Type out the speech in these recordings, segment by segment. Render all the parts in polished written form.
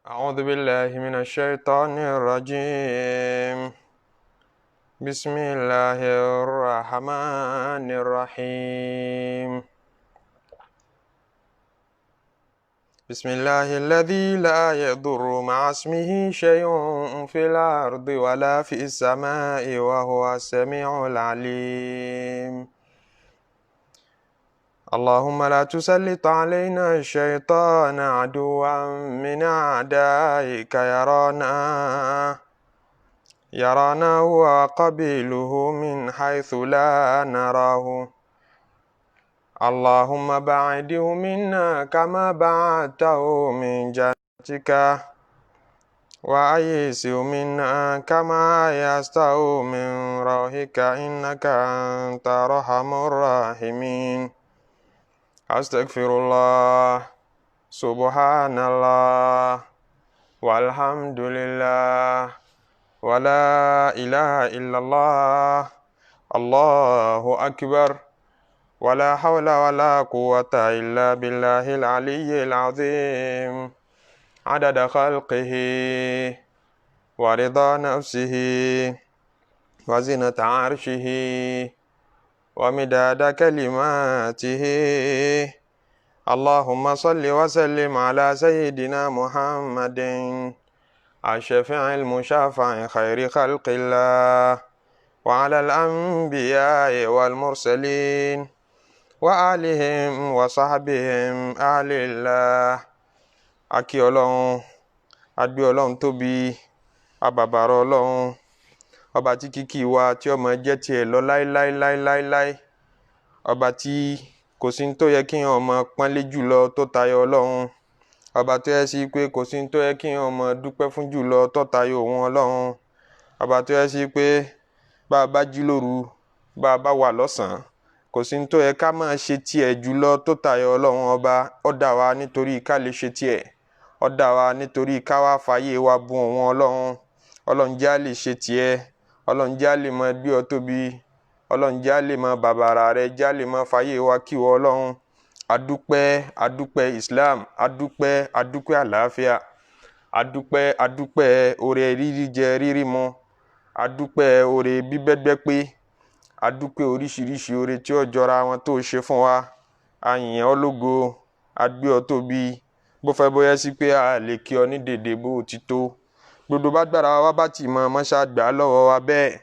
أعوذ بالله من الشيطان الرجيم. بسم الله الرحمن الرحيم. بسم الله الذي لا يضر مع اسمه شيء في الأرض ولا في السماء وهو السميع العليم. اللهم لا تسلط علينا الشيطان عدوا من أعدائك يرانا هو وقبيله من حيث لا نراه. اللهم بعده منا كما بعدته من جنتك، وأيسه منا كما أيسته من روحك، إنك أنت أرحم الراحمين. أستغفر الله، سبحان الله، والحمد لله، ولا إله إلا الله، الله أكبر، ولا حول ولا قوة إلا بالله العلي العظيم. عدد خلقه ورضا نفسه وزنة عرشه ومداد كلماته. اللهم صل وسلم على سيدنا محمد الشفيع المشفع خير خلق الله، وعلى الأنبياء والمرسلين وآلهم وصحبهم أهل الله. Akí Ọlọ́run, agbé Ọlọ́run tóbi, abàbàrà Ọlọ́run, ọba tí kíkí wa tí ó máa jẹ́ tiẹ̀ lọ láíláíláíláí, ọba tí kò sí tó yẹ kí èèyàn máa pọ́nlé jùlọ tó tayọ Ọlọ́run, ọba tó yẹ sí pé kò sí tó yẹ kí èèyàn máa dúpẹ́ fún jùlọ tó tayọ òun Ọlọ́run, ọba tó yẹ sí pé bá a bá jí lóru, bá a bá wà lọ́sàn-án, kò sí tó yẹ ká máa ṣe tiẹ̀ jùlọ tó tayọ Ọlọ́run ọba. Ó dá wa nítorí ká lè ṣe tiẹ̀, ó dá wa nítorí ká wá fàyè wa bùn òun Ọlọ́run. Ọlọ́run jẹ́ á lè ṣe tiẹ̀, Ọlọ́run jẹ́ á lè máa gbé ọ tóbi, Ọlọ́run jẹ́ á lè máa bàbàrà rẹ, jẹ́ á lè máa fàyè wa kí wọ Ọlọ́run. Adúpẹ́, adúpẹ́ Islam, adúpẹ́, adúpẹ́ àlàáfíà, adúpẹ́, adúpẹ́ oore rírí jẹ rírí mu, adúpẹ́ oore bíbẹ́gbẹ́ pé, adúpẹ́ oríṣiríṣi oore tí ó jọra wọn tó ṣe fún wa. A yìn ọ́ lógo, a gbé ọ tóbi. Bó fẹ́ bóyá sí pé a lè kí ọ ní dèdè bó ti tó, gbogbo bá gbára wa bá ti mọ mọ́ṣá gbà á lọ́wọ́ wa bẹ́ẹ̀.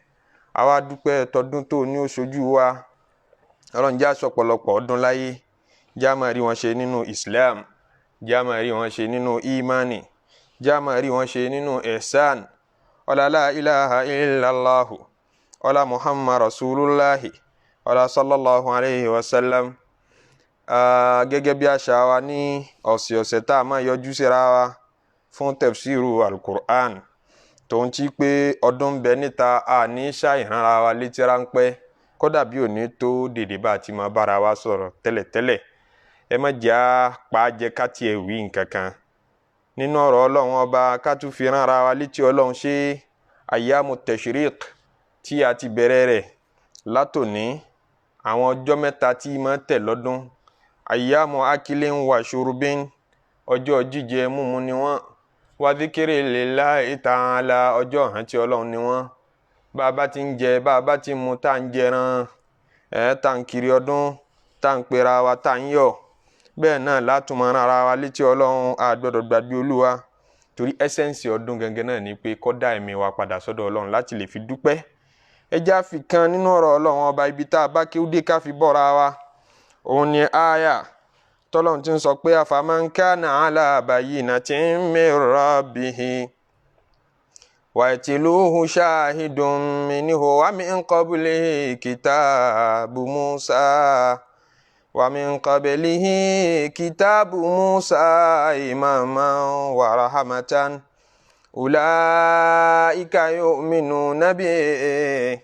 Àwa dúpẹ́ tọdún tó ní oṣojú wa. Ọlọ́run jẹ́ aṣọ ọ̀pọ̀lọpọ̀ ọdún láyé, jẹ́ á máa rí wọn ṣe nínú Islam, jẹ́ á máa rí wọn ṣe nínú imani, jẹ́ á máa rí wọn ṣe nínú ihsan. Ọlá la ilaha illallahu, ọlá Muhammad rasulullahi, ọlá sallallahu alayhi wa sallam. Gẹ́gẹ́ bí àṣà wa ní ọ̀sẹ̀ọ̀sẹ̀ tá a máa yọjú síra wa fún tafsiru al-Qur'an, tòun ti pé ọdún ń bẹ níta, a ní ṣàìrànra wa létí ráńpẹ́, kódà bí ò ní tó dèdè bá a ti máa bára wa sọ̀rọ̀ tẹ́lẹ̀tẹ́lẹ̀. Ẹ má jẹ́ á pa á jẹ ká tiẹ̀ wí nǹkan kan nínú ọ̀rọ̀ Ọlọ́run ọba, ká tún fi ránra wa létí Ọlọ́run. Ṣe ayyamu tashriq tí a ti bẹ̀rẹ̀ rẹ̀ látòní, àwọn ọjọ́ mẹ́ta tí máa tẹ̀ lọ́dún, ayyamu akilin wa shurubin, ọjọ́ jíjẹ múmu ni wọ́n, wa dhikri lillahi ta'ala, ọjọ́ ìrántí Ọlọ́run ni wọ́n. Bá a bá ti ń jẹ, bá a bá ti ń mu, tá à ń jẹran, tá à ń kiri ọdún, tá à ń pera wa, tá à ń yọ̀, bẹ́ẹ̀ náà látùmọ̀ ara wa létí Ọlọ́run. A gbọ́dọ̀ gbàgbé Olúwa, torí ẹsẹ̀nsì ọdún gangan náà ni pé kó dá ẹ̀mí wa padà sọ́dọ̀ Ọlọ́run láti lè fi dúpẹ́. Ẹ já fi kan nínú ọ̀rọ̀ Ọlọ́run ọba, ibi tá a bá kí ó dé ká fi bọ́ra wa. Òun ni ááyà tọ́lọ́run ti ń sọ pé afaman kana ala bayyinatin min rabbihi wa yatluhu shahidun minhu wa min qablihi kitabu Musa wa min qablihi kitabu Musa imaman wa rahmatan ulaika yu'minuna bihi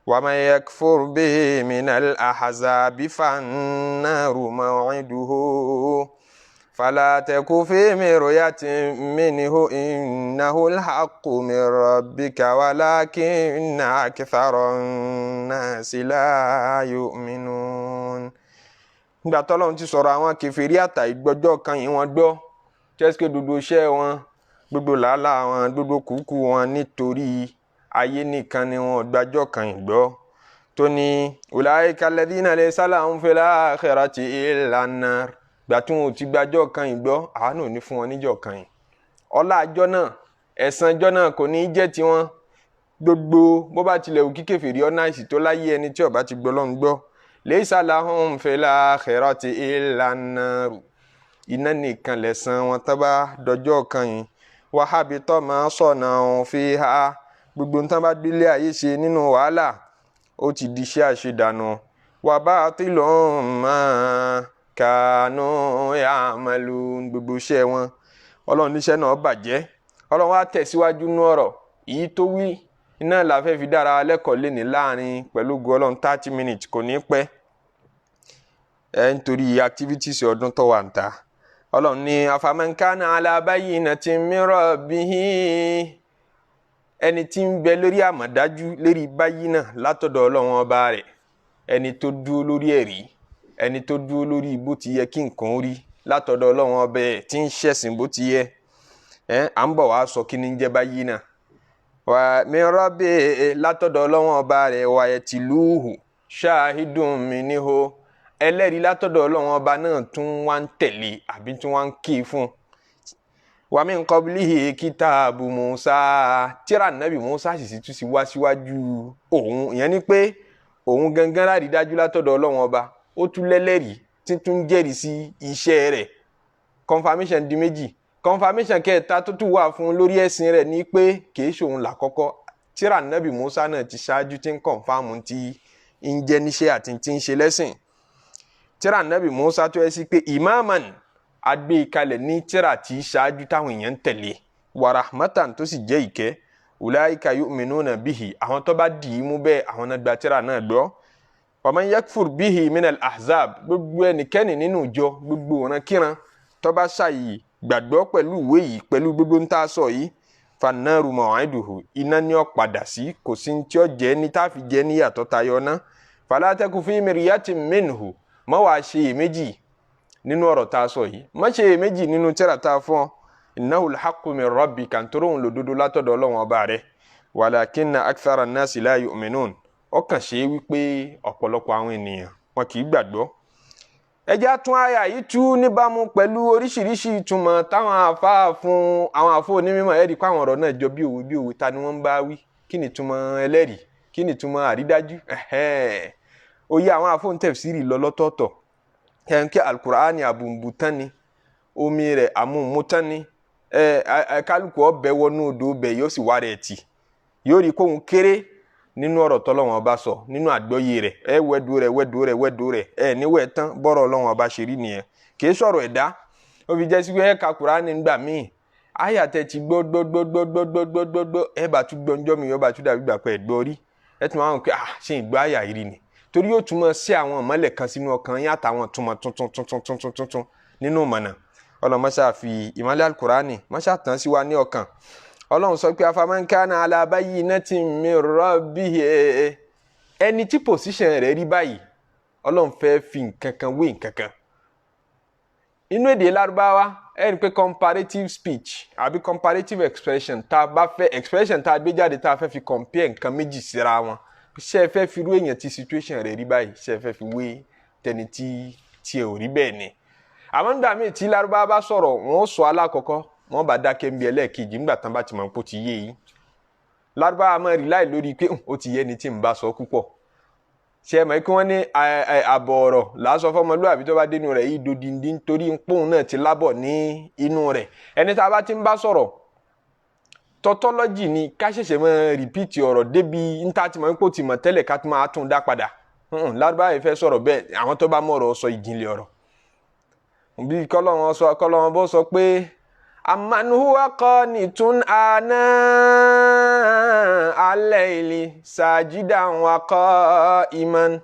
wa man yakfur bihi minal ahzabi fannaru maw'iduhu fala taku fi miryatin minhu innahu al-haqqu min rabbika walakinna aktharan nasi la yu'minun. Nígbà tọ́lọ́run ti sọ̀rọ̀ àwọn kèfèrí àtà ìgbọ́jọ́ kan yìí wọ́n gbọ́, jẹ́sìkè dodo iṣẹ́ wọn Gbogbo làálàá wọn, gbogbo kúkú wọn, nítorí ayé nìkan ni wọn gbàjọ́ kan ìgbọ́. Tó ní ulaika alladhina laysa lahum fil akhirati illa an-nar. Gbà tí wọn ò ti gbàjọ́ kan ìgbọ́, àwa náà ò ní fún wọn níjọ́ kan yìí. Ọlá àjọ náà, ẹ̀san àjọ náà kò ní í jẹ́ tiwọn. Gbogbo bó bá tilẹ̀ wù kí kèfèrí ọ̀nà àìsí tó láyé, ẹni tí ó bá ti gbọ́ lọ́n gbọ́. Laysa lahum fil akhirati illa an-nar. Iná nìkan lẹ̀san wọn tó bá dọjọ́ kan yìí. Wa habita ma sana'u fiha. Gbogbo nǹkan bá gbélé ayé ṣe nínú wàhálà, ó ti di iṣẹ́ àṣedànù. Wa batilun ma kanu ya'malun. Gbogbo iṣẹ́ wọn, Ọlọ́run níṣẹ́ náà bàjẹ́. Ọlọ́run wá tẹ̀síwájú nú ọ̀rọ̀ èyí tó wí iná la fẹ́ fi dára lẹ́kọ̀ọ́ léni láàrin pẹ̀lú ògo Ọlọ́run. 30 minutes kò ní pẹ́ ẹ, nítorí activities ọdún tó wà ń ta. Ọlọ́run ní afaman kana ala bayyinatin min rabbihi, ẹni tí ń bẹ lórí àmọ̀dájú, lérí báyìí látọ̀dọ̀ Ọlọ́run ọba rẹ̀, ẹni tó dúró lórí ẹ̀rí, ẹni tó dúró lórí bó ti yẹ kí nǹkan rí látọ̀dọ̀ Ọlọ́run ọba ẹ̀, tí ń ṣẹ̀sìn bó ti yẹ. Ẹ̀ à ń bọ̀ wá sọ kí ni ń jẹ́ báyìí náà. Wà min rabbi, látọ̀dọ̀ Ọlọ́run ọba rẹ̀, wà yatluhu shahidun minhu, ẹlẹ́rìí látọ̀dọ̀ Ọlọ́run ọba náà tún wá ń tẹ̀lé àbí tún wá ń ké fún un. Wa min qablihi kitabu Musa, tíra nàbì Musa sì tún sì wá síwájú òun. Ìyẹn ni pé òun gangan lárí dájú látọ̀dọ̀ Ọlọ́run ọba, ó tún lẹ́lẹ́rìí tí tún jẹ́rìí sí iṣẹ́ rẹ̀. Confirmation di méjì. Confirmation kẹta tó tún wà fún lórí ẹ̀sìn rẹ̀ ni pé kìí ṣòun làkọ́kọ́, tíra nàbì Musa náà ti ṣáájú tí ń confirm ti ń jẹ́ níṣẹ́ àti tí ń ṣe lẹ́sìn. Tíra nàbì Musa tó yẹ sí pé imaman agbé kalẹ̀ ní tíra tí ṣáájú táwọn èèyàn ń tẹ̀lé, wa rahmatan, tó sì jẹ́ ìkẹ́. Ulaika yu'minuna bihi, àwọn tó bá dì í mú bẹ́ẹ̀, àwọn náà gba tíra náà gbọ́. Wa man yakfur bihi minal ahzab, gbogbo ẹnikẹ́ni nínú ìjọ, gbogbo ọ̀ràn kíran tó bá ṣàyè gbàgbọ́ pẹ̀lú ìwé yìí, pẹ̀lú gbogbo ń tá a sọ yìí, fannaru maw'iduhu, iná ní ó padà sí, kò sí ní tí ó jẹ́ ní tá a fi jẹ́ níyàtọ̀ tayọ ná. Fala taku fi miryatin minhu, má wàá ṣe iyèméjì nínú ọ̀rọ̀ tá a sọ yìí, má ṣe iyèméjì nínú tírà tá a fún ọ. Innahu al-haqqu min rabbika, nítorí òun lòdodo látọ̀dọ̀ Ọlọ́run ọba rẹ̀. Walakinna akthara an-nasi la yu'minun, ó kàn ṣe é wípé ọ̀pọ̀lọpọ̀ àwọn ènìyàn wọn kì í gbàgbọ́. Ẹ jẹ́ á tún àyà yìí tú níbàámu pẹ̀lú oríṣiríṣi ìtumọ̀ táwọn àfáà fún, àwọn àfáà onímọ̀. Ẹ̀rí pé àwọn ọ̀rọ̀ náà jọ bí òwe bí òwe. Ta ni wọ́n ń bá wí? Kí ni ìtumọ̀ ẹlẹ́rìí? Kí ni ìtumọ̀ àrídájú? Òye àwọn àfáà tafsiri lọ lọ́tọ̀ọ̀tọ̀. Kí alukur'ani àbùnbùtán ni, omi rẹ̀ àmúmútán ni. Kálukú ọbẹ̀ wọnú odò bẹ̀, yóò sì wá rẹ̀ tì, yóò rí kóhun kéré nínú ọ̀rọ̀ tọ́lọ́wọ́n ọba sọ nínú àgbọ́yé rẹ̀. Ẹ wẹ́dù rẹ̀, wẹ́dù rẹ̀, wẹ́dù rẹ̀, ẹ níwẹ̀ tán. Bọ́rọ̀ Ọlọ́wọ́n ọba ṣe rí nìyẹn, kì í sọ̀rọ̀ ẹ̀dá. Ó fi jẹ́ sí pé ẹ ka Kùránì nígbà míì, àyà tẹ ti gbọ́ gbọ́ gbọ́ gbọ́ gbọ́ gbọ́ gbọ́ gbọ́ gbọ́, ẹ bá tún gbọ́ ńjọ́ mi, yóò bá tún dàbí gbà pé ẹ gbọ́ rí. Ẹ tún máa ń pẹ́, ah, ṣé ìgbọ́ àyà yìí rí ni? Torí yóò túmọ̀ sí àwọn ìmọ̀lẹ̀ kan sínú ọkàn yín àtàwọn túmọ̀ tuntun tuntun tuntun tuntun nínú ìmọ̀nà. Ọlọ́run má ṣáà fi ìmọ̀lẹ̀ Al-Kùránì má ṣáà tàn sí wa ní ọkàn. Ọlọ́run sọ pé afaman kana ala bayyinatin min rabbihi, ẹni tí position rẹ̀ rí báyìí, Ọlọ́run fẹ́ fi nǹkan kan wé nǹkan kan. Inú èdè Lárúbáwá, ẹ rí i pé comparative speech àbí comparative expression, tá a bá fẹ́ expression tá a gbé jáde, tá a fẹ́ fi compare nǹkan méjì síra wọn, ṣé ẹ fẹ́ fi irú èèyàn tí situation rẹ̀ rí báyìí, ṣé ẹ fẹ́ fi wé tẹni tí tiẹ̀ ò rí bẹ́ẹ̀ ni? Àmọ́ nígbà míì tí Lárúbáwá bá sọ̀rọ̀, wọ́n sọ alákọ̀ọ́kọ́, wọ́n bá dákẹ́ ń bí ẹlẹ́ẹ̀kejì. Nígbà tán bá ti mọ̀ pé ó ti yé yín, Lárúbáwá máa rí láì lórí pé ó ti yé ni tí ń bá sọ púpọ̀. Ṣe é mọ̀ kí wọ́n ní àbọ̀ ọ̀rọ̀ làásọ fọmọlúwàbí, tó bá dénú rẹ̀ yìí dodindi, nítorí pòun náà ti lábọ̀ ní inú rẹ̀. Ẹni tá a bá ti ń bá sọ̀rọ̀, tautology ni ká ṣẹ̀ṣẹ̀ máa repeat ọ̀rọ̀ débi níta ti mọ̀ pé ó ti mọ̀ tẹ́lẹ̀, ká tún máa tún dá padà. Lárúbáwá yìí fẹ́ sọ̀rọ̀ bẹ́ẹ̀. Àwọn tó bá mọ̀ ọ̀rọ̀ sọ, ìjìnlẹ̀ ọ̀rọ̀ bí kọ́lọ́wọ́n sọ, kọ́lọ́wọ́n bó sọ pé amman huwa qanitun ana al-layli sajidan wa qa'iman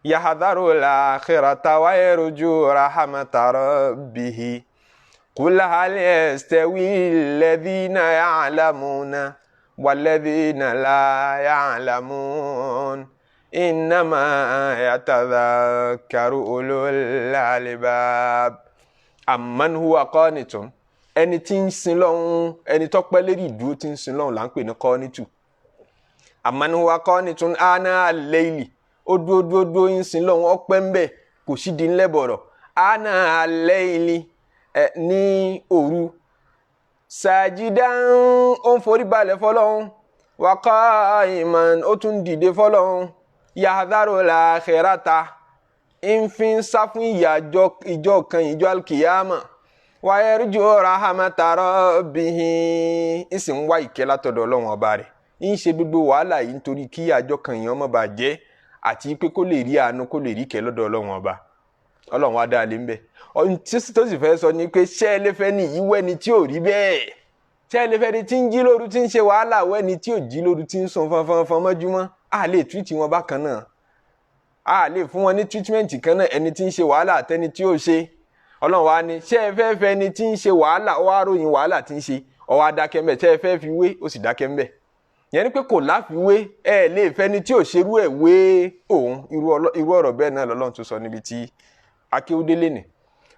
yahdharu al-akhirata wa yarju rahmata rabbihi qul hal yastawi alladhina ya'lamuna walladhina la ya'lamun innama yatadhakkaru ulul albab. Amman huwa qanitun, Ẹni tí ń sin lọ́hún, ẹni tó pẹ́ lérí ìdúró tí ń sin lọ́hún là ń pè ní kọ́nítù. Amman huwa qanitun ana al-layli, ó dúró dúró dúró ń sin lọ́hún, ọpẹ́ ń bẹ̀, kò sí di ńlẹ̀ bọ̀rọ̀. Ana al-layli, ẹ ní òru, sajidan, ó ń forí balẹ̀ fọlọ́hún, wa qa'iman, ó tún dìde fọlọ́hún, yahdharu al-akhirata, ń fi ń sá fún ìyà ìjọ kan, ìjọ alkiyama, wa yarju rahmata rabbihi, ń sì ń wá ìkẹ́ látọ̀dọ̀ Ọlọ́run ọba rẹ̀. Ń ṣe gbogbo wàhálà yìí nítorí kí àjọ kan yìí ọmọ bá jẹ́, àti pé kó lè rí àánú, kó lè rí ìkẹ́ lọ́dọ̀ Ọlọ́run ọba. Ọlọ́run wá dáa lé ń bẹ̀. Tó sì fẹ́ sọ ni pé ṣé ẹ lè fẹ́ ní ìwé ni tí ò rí bẹ́ẹ̀? Ṣé ẹ lè fẹ́ ni tí ń jí lóru tí ń ṣe wàhálà wẹ́ ni tí ò jí lóru tí ń sùn fọnfọnfọn mọ́júmọ́? A lè túwìtì wọn bákan náà, a lè fún wọn ní tírítímẹ́ǹtì kan náà, ẹni tí ń ṣe wàhálà àtẹni tí ò ṣe. Ọlọ́run wa ni ṣé ẹ fẹ́ fẹ́ ni tí ń ṣe wàhálà, ó wá ròyìn wàhálà tí ń ṣe, ó wá dákẹ́ ńbẹ̀. Ṣé ẹ fẹ́ fi wé? Ó sì dákẹ́ ńbẹ̀. Yẹn ni pé kò láfiwé, ẹ lè fẹ́ ni tí ò ṣerú ẹ̀ wé òun. Irú ọ̀rọ̀ bẹ́ẹ̀ náà lọ́lọ́run tún sọ níbi tí akéwúdélé ni.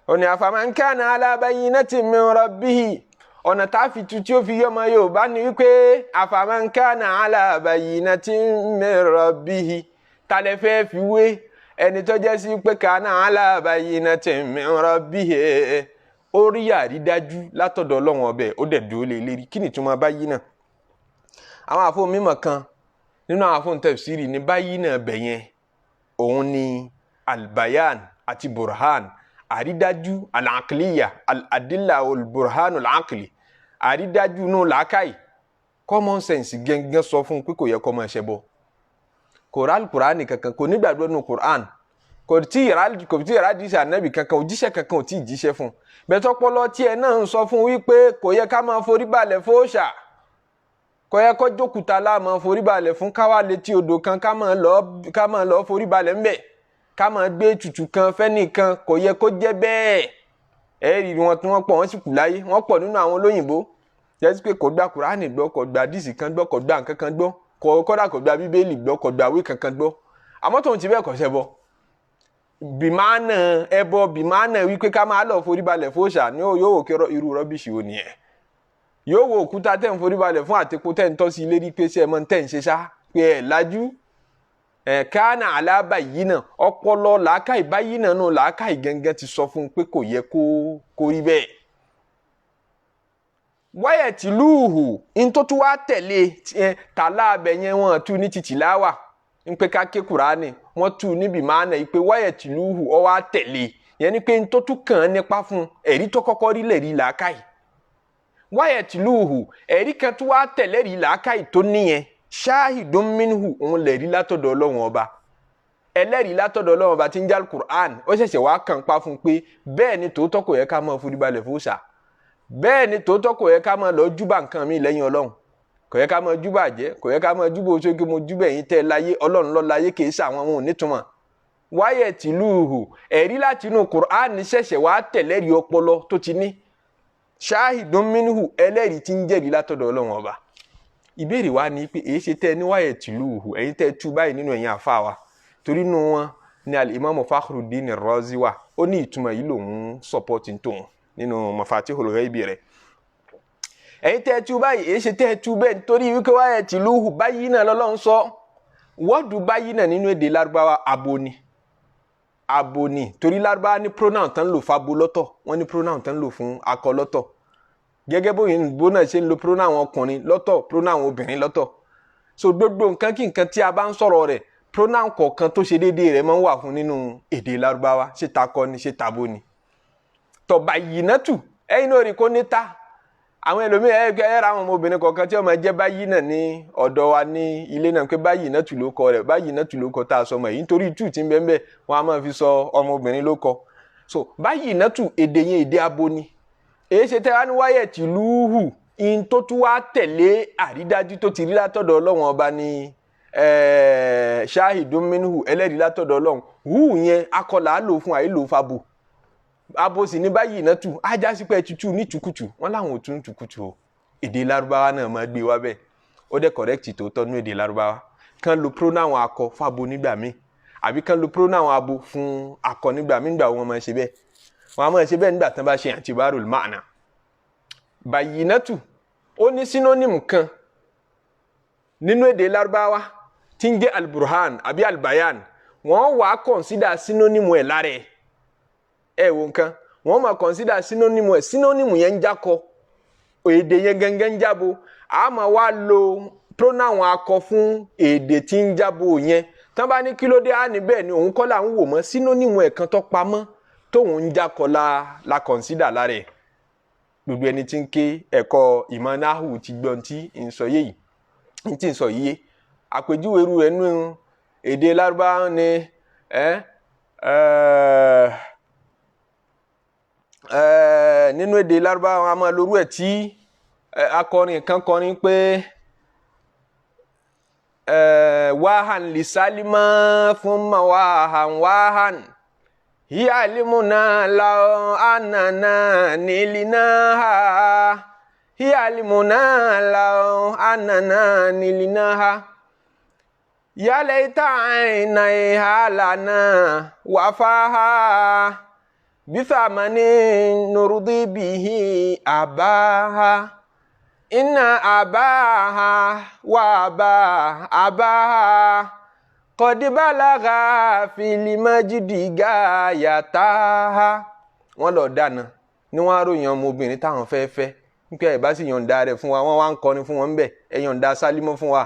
Ó ní afaman kana ala bayyinatin min rabbihi, ọ̀nà tá a fi tu tí ó fi yọmọ Yorùbá ni wípé afaman kana ala bayyinatin min rabbihi, talẹ̀ fẹ́ fi wé ẹni tó jẹ́ sí pé kana ala bayyinatin min rabbihi, ó rí àrídájú látọ̀dọ̀ Ọlọ́run ọbẹ̀, ó dẹ̀ dúró lé lérí. Kí ni ìtumọ̀ báyìí náà? Àwọn àfọ mímọ̀ kan nínú àwọn àfọ tafsiri ní báyìí náà bẹ̀ yẹn, òun ni albayan àti burhan, àrídájú al-aqliya, al-adilla al-burhan al-aqli, àrídájú nù làákàyè, common sense gẹ́gẹ́ sọ fún un pé kò yẹ kó máa ṣẹbọ. Kò rà alukur'ani kankan, kò nígbàgbọ́ nù kur'an, kò tí ì rádìsí ànábì kankan, òjíṣẹ́ kankan ò tí ì jíṣẹ́ fún un. Bẹ́tọ́pọ́lọ́ tiẹ̀ náà ń sọ fún wípé kò yẹ ká máa forí balẹ̀ fóòṣà, kò yẹ kó jókòtà láàmú forí balẹ̀ fún, káwá létí odò kan ká máa lọ forí balẹ̀ ńbẹ̀, ká máa gbé tutù kan fẹ́nìkan, kò yẹ kó jẹ́ bẹ́ẹ̀. Ẹ rí wọn tí wọ́n pọ̀, wọ́n sì kù láyé, wọ́n pọ̀ nínú àwọn olóyìnbó jẹ́sí pé kò gba kùránì gbọ́, kò gba díìsì kan gbọ́, kò gba nǹkan kan gbọ́, kódà kò gba bíbélì gbọ́, kò gba ìwé kankan gbọ́. Àmọ́ tóun ti bẹ́ẹ̀ kò ṣẹbọ. Bìmánà ẹbọ, bìmánà wípé ká máa lọ forí balẹ̀ fóòṣà ni yóò wò kí irú rọ́bìṣì wo nìyẹn. Yóò wo òkúta tẹ̀ ń forí balẹ̀ fún àtẹ̀kù tẹ̀ ń tọ́ sí ilé rí pé ṣé ẹ mọ̀ tẹ̀ ń ṣe ṣá pé ẹ̀ lajú. Ẹ̀ kánà alábà yìí náà, ọpọlọ làákàyè báyìí náà nù làákàyè gẹ́gẹ́ ti sọ fún un pé kò yẹ kó rí bẹ́ẹ̀. Wáyẹ̀ tìlúhù ntótó wá tẹ̀lé tàlá abẹ yẹn, wọ́n tú ní títì láwà ń pé ká ké Kùránì, wọ́n tú níbi máa nà yìí pé wáyẹ̀ tìlúhù ọ wá tẹ̀lé yẹn ni pé ntótó kàn án nípa fún ẹ̀rí tó kọ́kọ́ rí lẹ̀rí làákàyè. Wáyẹ̀ tìlúhù ẹ̀rí kan tó wá tẹ̀lé rí làákàyè tó níyẹn, ṣáàhìdún minhu, òun lẹ̀rí látọ̀dọ̀ Ọlọ́run ọba, ẹlẹ́rìí látọ̀dọ̀ Ọlọ́run ọba tí ń jẹ́ Al-Qur'an, ó ṣẹ̀ṣẹ̀ wá kàn pa fún pé bẹ́ẹ̀ ni tòótọ́ kò yẹ ká máa forí balẹ̀ fóòṣà, bẹ́ẹ̀ ni tòótọ́ kò yẹ ká máa lọ júbà nǹkan mi lẹ́yìn Ọlọ́run, kò yẹ ká máa júbà jẹ́, kò yẹ ká máa júbà oṣù kí mo júbà ẹ̀yin tẹ́ láyé, Ọlọ́run ló láyé kì í ṣàwọn ohun nítumọ̀. Wáyẹ̀ tìlúhù ẹ̀rí láti inú Qur'an ṣẹ̀ṣẹ̀ wá tẹ̀lẹ́rìí ọpọlọ tó ti ní, ṣáàhìdún minhu, ẹlẹ́rìí tí ń jẹ́rìí látọ̀dọ̀ Ọlọ́run ọba. Ìbéèrè wa ni pé èyí ṣe tẹ́ ní wáyẹ̀ tìlúhù ẹ̀yin tẹ́ tú báyìí nínú ẹ̀yin àfa wa, torí nínú wọn ni al-Imam Fakhruddin Razi wà, ó ní ìtumọ̀ yìí lòun sọpọ́tì tóun nínú Mafatihul Ghaibi rẹ̀. Ẹ̀yin tẹ́ tú báyìí, èyí ṣe tẹ́ tú bẹ́ẹ̀ nítorí wípé wáyẹ̀ tìlúhù báyìí náà lọ́lọ́run sọ. Wọ́ọ̀dù báyìí náà nínú èdè Lárúbáwá abo ni, abo ni, torí Lárúbáwá ní pronoun tán ń lò fabo lọ́tọ̀, wọ́n ní pronoun tán ń lò fún akọ lọ́tọ̀, gẹ́gẹ́ bóyìnbó náà ṣe ń lo pronoun ọkùnrin lọ́tọ̀, pronoun obìnrin lọ́tọ̀. So gbogbo nǹkan kí nǹkan tí a bá ń sọ̀rọ̀ rẹ̀, pronoun kọ̀ọ̀kan tó ṣe déédéé rẹ̀ máa ń wà fún nínú èdè Lárúbáwá, ṣé takọ ni ṣé tabo ni. Tọ̀bà yìnàtù ẹ̀yin náà rí kó ní ta àwọn ẹlòmíì ẹ ra àwọn ọmọbìnrin kọ̀ọ̀kan tí wọ́n máa jẹ́ báyìí náà ní ọ̀dọ̀ wa ní ilé náà pé báyìí náà tù ló kọ rẹ̀, báyìí náà tù ló kọ tá a sọ ọmọ yìí, nítorí tù tí ń bẹ́ẹ̀ bẹ́ẹ̀ wọ́n á máa fi sọ ọmọbìnrin ló kọ. So báyìí náà tù èdè yẹn èdè abo ni. Èyí ṣe tẹ́ wá ní wáyẹ̀ tìlúhù in tó tún wá tẹ̀lé àrídájú tó ti rí látọ̀dọ̀ Ọlọ́run ọba ní ṣáhìdún minhu, ẹlẹ́rìí látọ̀dọ̀ Ọlọ́run. Hù yẹn akọlà á lò fún àìlò fabo, abo sì ní báyìí náà tù ájá sí pé tutù ní tukutu, wọn làwọn ò tún tukutu o. Èdè Lárúbáwá náà máa gbé wá bẹ́ẹ̀, ó dẹ̀ kọ̀rẹ́kìtì tó tọ́ nú èdè Lárúbáwá. Kán lo pronoun akọ fabo nígbà míì, àbí kán lo pronoun abo fún akọ nígbà míì. Nígbà wọn máa ṣe bẹ́ẹ̀, wọn á máa ṣe bẹ́ẹ̀ nígbà tán bá ṣe àtibarul ma'na. Bayyinatu ó ní synonym kan nínú èdè Lárúbáwá tí ń jẹ́ alburhan àbí albayan. Wọ́n wàá consider synonym ẹ̀ lára ẹ̀. Ẹ̀ wò nǹkan, wọ́n máa consider synonym ẹ̀. Synonym yẹn ń jákọ, èdè yẹn gangan ń jábo. A máa wá lo pronoun akọ fún èdè tí ń jábo yẹn. Tán bá ní kí ló dé, á ní bẹ́ẹ̀ ni, òun kọ́ là ń wò mọ́, synonym ẹ̀ kan tó pamọ́ tóun ń jákọ la consider lára ẹ̀. Gbogbo ẹni tí ń ké ẹ̀kọ́ ìmọ̀ náhù ti gbọ́n tí ń sọ yé yìí, tí ń sọ yìí yé. Àpèjúwe irú rẹ̀ nínú èdè Lárúbáwá ni ẹ ẹ ẹ nínú èdè Lárúbáwá, a máa lorú ẹ̀ tí akọrin kan kọrin pé wáhàn lìsálímà fún ma wáhàn wáhàn hiyalimuna law anana nilinaha, hiyalimuna law anana nilinaha, yalaita ainaiha lana wafaha bithamani nurdi bihi abaha, inna abaha wa aba abaha qad balagha fil majdi gayataha. Wọ́n lọ dáná ní wọ́n á ròyìn ọmọbìnrin táwọn fẹ́ fẹ́ nípa ẹ̀ bá sì yọ̀ǹda rẹ̀ fún wa. Wọ́n wá ń kọrin fún wọn bẹ́ẹ̀, ẹ yọ̀ǹda Sálímọ́ fún wa.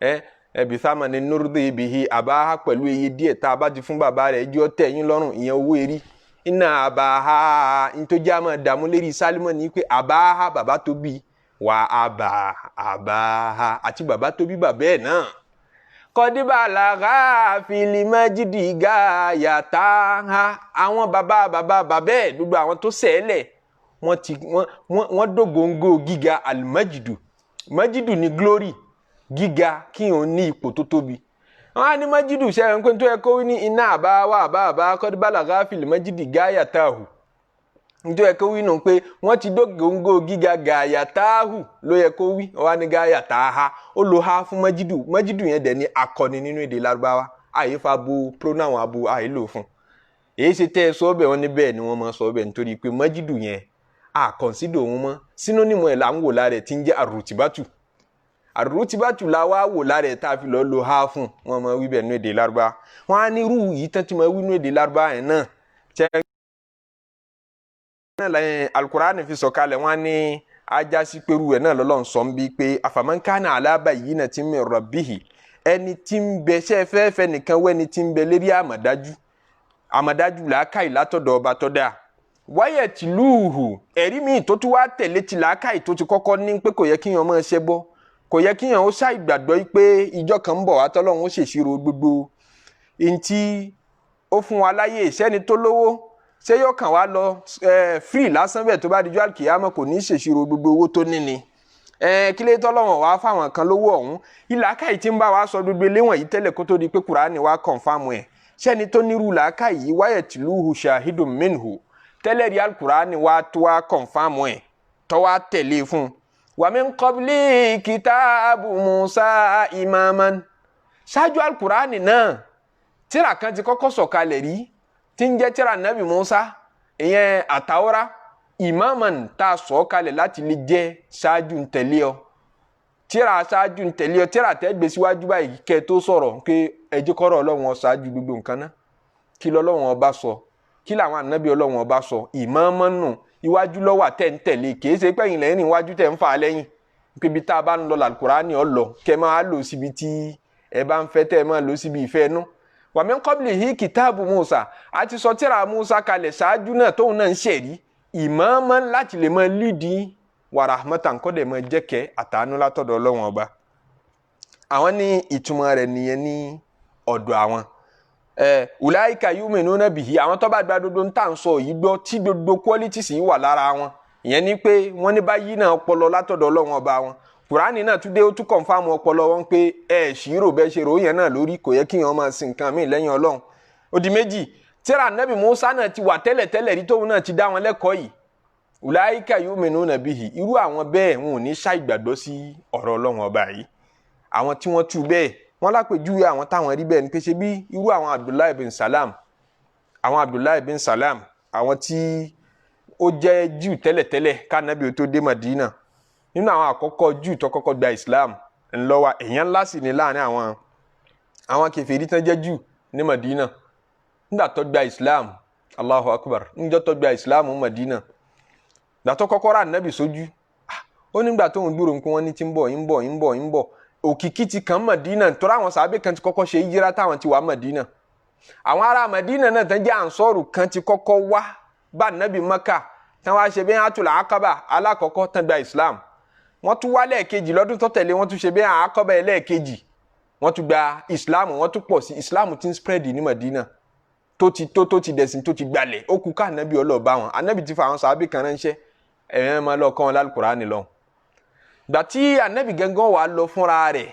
Ẹ ẹbí sáma ní nurdi bihi abaha, pẹ̀lú iye díẹ̀ tá a bá ti fún bàbá rẹ̀, ẹjọ́ tẹ̀ yín lọ́rùn, ìyẹn owó erí. Iná abaha, ntọ́jà máa dààmú lérí Sálímọ́ ní pé abaha, bàbá tó bí wà, àbà abaha àti bàbá tó bí bàbá ẹ̀ náà, qad balagha fil majdi gayataha. Àwọn bàbá bàbá bàbá ẹ̀, gbogbo àwọn tó sẹ́ẹ̀lẹ̀, wọ́n ti wọ́n dógóńgó gíga. Alimajidu, majidu ni glory, gíga, kí òun ní ipò tó tóbi. Wọ́n á ní majidu sẹ́yìn pé tó yẹ kó wí ní iná àbá wà àbá àbá qad balagha fil majdi gayatahu. Nítorí yẹ kó wí nù pé wọ́n ti dógóńgó gíga, gayatahu ló yẹ kó wí. Wọ́n á ní gayataha, ó lo ha fún majidu. Majidu yẹn dẹ̀ ní akọni nínú èdè Lárúbáwá. Àyè fa bo pronoun abo, àyè lò fún. Èyí ṣe tẹ́ ẹ sọ bẹ́ẹ̀? Wọ́n ní bẹ́ẹ̀ ni wọ́n máa sọ bẹ́ẹ̀, nítorí pé majidu yẹn a consider òun mọ́, synonym ẹ̀ là ń wò lára ẹ̀ tí ń jẹ́ àrùtìbátù. Àrùtìbátù la wá wò lára ẹ̀ tá a fi lọ́ọ́ lo ha fún. Wọ́n máa wí bẹ́ẹ̀ nínú èdè Lárúbáwá. Wọ́n á ní irú yìí tán tí máa wí nínú èdè Lárúbáwá yẹn náà tẹ́ náà lẹ́yìn Alukurani fi sọ̀kalẹ̀. Wọ́n á ní ajásí pẹ̀lú ẹ̀ náà lọ́lọ́run sọ ń bí pé afaman kana ala bayyinatin min rabbihi, ẹni tí ń bẹ ṣe fẹ́ẹ́fẹ́ nìkan wẹ́ni tí ń bẹ lérí àmọ̀dájú, àmọ̀dájú làákàyè látọ̀dọ̀ ọba tó dáa. Wáyẹ̀ tìlúhù, ẹ̀rí míì tó tún wá tẹ̀lé ti làákàyè tó ti kọ́kọ́ ní pé kò yẹ kíyàn máa ṣẹbọ, kò yẹ kíyàn ó ṣàìgbàgbọ́ pé ìjọ kan ń bọ̀ wá tọ́lọ́run ó ṣèṣirò gbogbo ntí ó fún wa láyè. Sẹ́ni tó lówó, ṣé yóò kàn wá lọ free lásán bẹ́ẹ̀? Tó bá dijọ́ àlùkìyámọ̀, kò ní í ṣèṣirò gbogbo owó tó ní ni? Kí lè tọ́lọ́wọ̀n wá fáwọn kan lówó ọ̀hún? Ìlàkàyè tí ń bá wa sọ gbogbo eléwọ̀n yìí tẹ́lẹ̀ kó tó di pé Kùránì wá confirm ẹ̀. Sẹ́ni tó nírú làákàyè yìí, wáyẹ̀ tìlúhù shahidun minhu, tẹ́lẹ̀ rí alukurani wá tó wá confirm ẹ̀ tó wá tẹ̀lé fún un. Wa min qabli kitabu Musa imaman, ṣáájú alukurani náà, tíra kan ti kọ́kọ́ sọ̀kalẹ̀ rí tí ń jẹ́ tíra nabi Musa, ìyẹn àtàwọ́rá, imaman, tá a sọ̀ kalẹ̀ láti lè jẹ́ ṣáájú ń tẹ̀lé ọ, tíra ṣáájú ń tẹ̀lé ọ, tíra tẹ́ gbé síwájú báyìí kẹ́ tó sọ̀rọ̀ pé ẹ jẹ́ kọ́rọ̀ Ọlọ́run ó ṣáájú gbogbo nǹkan náà. Kí lọ́lọ́run ọba sọ? Kí làwọn ànábì Ọlọ́run ọba sọ? Ìmọ̀ọ́mọ́ nù iwájú lọ́wọ́ àtẹ̀ ń tẹ̀lé, kìí ṣe pẹ́yìn lẹ́yìn iwájú tẹ̀ ń fà á lẹ́yìn, pé ibi tá a bá ń lọ làlùkùránì ọ lọ, kẹ́ máa lò síbi tí ẹ bá ń fẹ́, tẹ́ ẹ máa lò síbi ìfẹ́ nú. Wa min qablihi kìtáàbù Musa, àti sọ tíra Musa kalẹ̀ ṣáájú náà, tóun náà ń ṣẹ̀rí, ìmọ̀ọ́mọ́ láti lè máa lídìí, wa rahmatan, kọ́dẹ̀ máa jẹ́kẹ́ àtàánú látọ̀dọ̀ Ọlọ́run ọba. Àwọn ní ìtumọ̀ rẹ̀ nìyẹn ní ọ̀dọ̀ àwọn. Ulaika yu'minuna bihi, àwọn tó bá gba gbogbo ń tà ń sọ yìí gbọ́, tí gbogbo qualities yìí wà lára wọn, ìyẹn ni pé wọ́n ní báyìí náà ọpọlọ látọ̀dọ̀ Ọlọ́run ọba wọn. Kùránì náà tún dé, ó tún confirm ọpọlọ wọn pé ẹ ṣìírò bẹ́ẹ̀ ṣe ròyìn náà lórí, kò yẹ kí wọn máa sin nǹkan míì lẹ́yìn Ọlọ́run. Ó di méjì. Tíra Nabi Musa náà ti wà tẹ́lẹ̀tẹ́lẹ̀ rí, tóun náà ti dá wọn lẹ́kọ̀ọ́ yìí. Ulaika yu'minuna bihi, irú àwọn bẹ́ẹ̀, wọn ò ní ṣàìgbàgbọ́ sí ọ̀rọ̀ Ọlọ́run ọba yìí. Àwọn tí wọ́n tú bẹ́ẹ̀, wọ́n lápèjúwe àwọn táwọn rí bẹ́ẹ̀ ni pé ṣe bí irú àwọn Abdullahi bin Salam, àwọn Abdullahi bin Salam, àwọn tí Ó jẹ́ Júù tẹ́lẹ̀tẹ́lẹ̀ kánábì ó tó dé Madina. Nínú àwọn àkọ́kọ́ Júù tó kọ́kọ́ gba Islam ńlọ́wà, èèyàn ńlá sì ní láàrin àwọn kèfèrí tán jẹ́ Júù ní Madina. Nígbà tó gba Islam, Allahu Akbar, níjọ́ tó gba Islam ní Madina, gbà tó kọ́kọ́ rà nábì sójú, ó nígbà tó ń gbúrò nǹkan wọn ní ti ń bọ̀ ń bọ̀ ń bọ̀ ń bọ̀, òkìkí ti kàn Madina, torí àwọn sàábé kan ti kọ́kọ́ ṣe hijira táwọn ti wà Madina. Àwọn ará Madina náà tán jẹ́ ànsọ́rù kan ti kọ́kọ́ wá bá nábì Maka, tán wá ṣe bẹ́ẹ̀ àtúlà Akaba alákọ̀ọ́kọ́ tán gba Islam. Wọ́n tún wá lẹ́ẹ̀kejì lọ́dún tó tẹ̀lé, wọ́n tún ṣe bẹ́ẹ̀ Akaba ẹlẹ́ẹ̀kejì, wọ́n tún gba Islam, wọ́n tún pọ̀ sí. Islam ti ń spread ní Madina tó ti tó ti dẹ̀sìn tó ti gbalẹ̀. Ó kú ká ànábì ọlọ́ọ̀bá wọn. Ànábì ti fa àwọn sàábì kan ránṣẹ́, ẹ̀yẹ́n máa lọ kọ́ wọn lálùkùránì lọ. Gbà tí ànábì gángan wà lọ fúnra rẹ̀,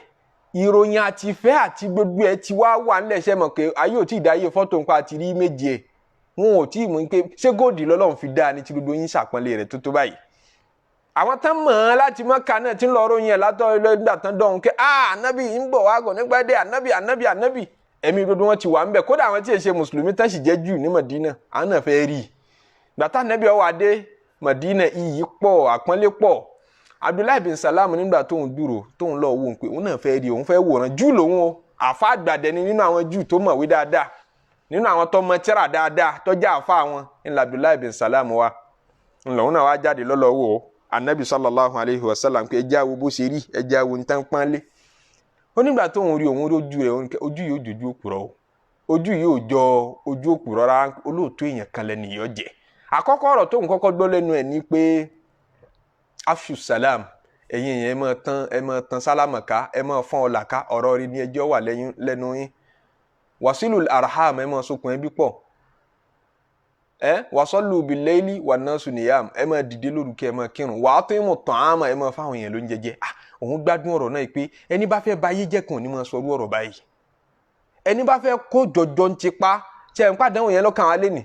ìròyìn àti ìfẹ́ àti gbogbo ẹ̀ ti wá wà nílẹ̀. Ṣẹ́ mọ̀ pé ayé ò tí ì dáyé fọ́tò nípa àti rí méje ẹ̀, wọn ò tí ì mú pé ṣé góòdì lọ́lọ́run fi dáa ní ti gbogbo yín ṣàpọ́nlé rẹ̀ tó tó báyìí. Àwọn tán mọ̀ ọ́n láti Mọ́kà náà ti ń lọ ròyìn ẹ̀ látọ̀ nígbà tán dọ̀hún pé ànábì ń bọ̀ wá gọ̀ nígbà dé, ànábì ànábì ànábì, ẹ̀mí gbogbo wọn ti wà ń bẹ̀. Kódà àwọn tí ì ṣe mùsùlùmí tán sì jẹ́ Júù ní Mọ̀dínà, àwọn náà fẹ́ rí i. Gbàtà ànábì ó wá dé Mọ̀dínà, iyì pọ̀, àpọ́nlé pọ̀. Abdullahi bin Salam nígbà tóun dúró tóun lọ wò ó pé òun náà fẹ́ rí, òun fẹ́ wòran. Júù lòun o, àfa àgbàdẹ ni nínú àwọn Júù tó mọ̀wé dáadáa, nínú àwọn tó mọ tírà dáadáa, tó jẹ́ àfa àwọn ńlá Abdullahi bin Salam wa ńlọ. Òun náà wá jáde lọ́lọ́ wò ó anabi sallallahu alayhi wa sallam pé ẹjẹ́ àwo bó ṣe rí, ẹjẹ́ àwo ń tán pọ́nlé. Ó nígbà tóun rí, òun rí ojú rẹ̀, ojú yìí ó jojú òpùrọ̀ o, ojú yìí ò jọ ojú òpùrọ̀ rárá, olóòótọ́ èèyàn kan lẹ́nu yìí ọ̀jẹ̀. Àkọ́kọ́ ọ̀rọ̀ tóun kọ́kọ́ gbọ́ lẹ́nu ẹ̀ ni pé afṣu salam, ẹ̀yin èèyàn, ẹ máa tán, ẹ máa tán sálámà ká, ẹ máa fọ́n ọ̀là ká, ọ̀rọ̀ rí ni ẹjọ́ wà lẹ́nu yín. Wàsílù arham, ẹ máa sokùn ẹbí pọ̀, ẹ wàsọ́lù bìlẹ́ẹ̀lì wà nasu niyam, ẹ máa dìde lóru kí ẹ máa kírun, wà á tó ìmọ̀ tàn ámà, ẹ máa fáwọn èèyàn ló ń jẹjẹ. Òun gbádùn ọ̀rọ̀ náà pé ẹni bá fẹ́ báyé jẹ́ kàn ní máa sọrú ọ̀rọ̀ báyìí, ẹni bá fẹ́ kó jọjọ ń tipa tí ẹ̀ ń pàdánù yẹn lọ́kàn wá lé ní.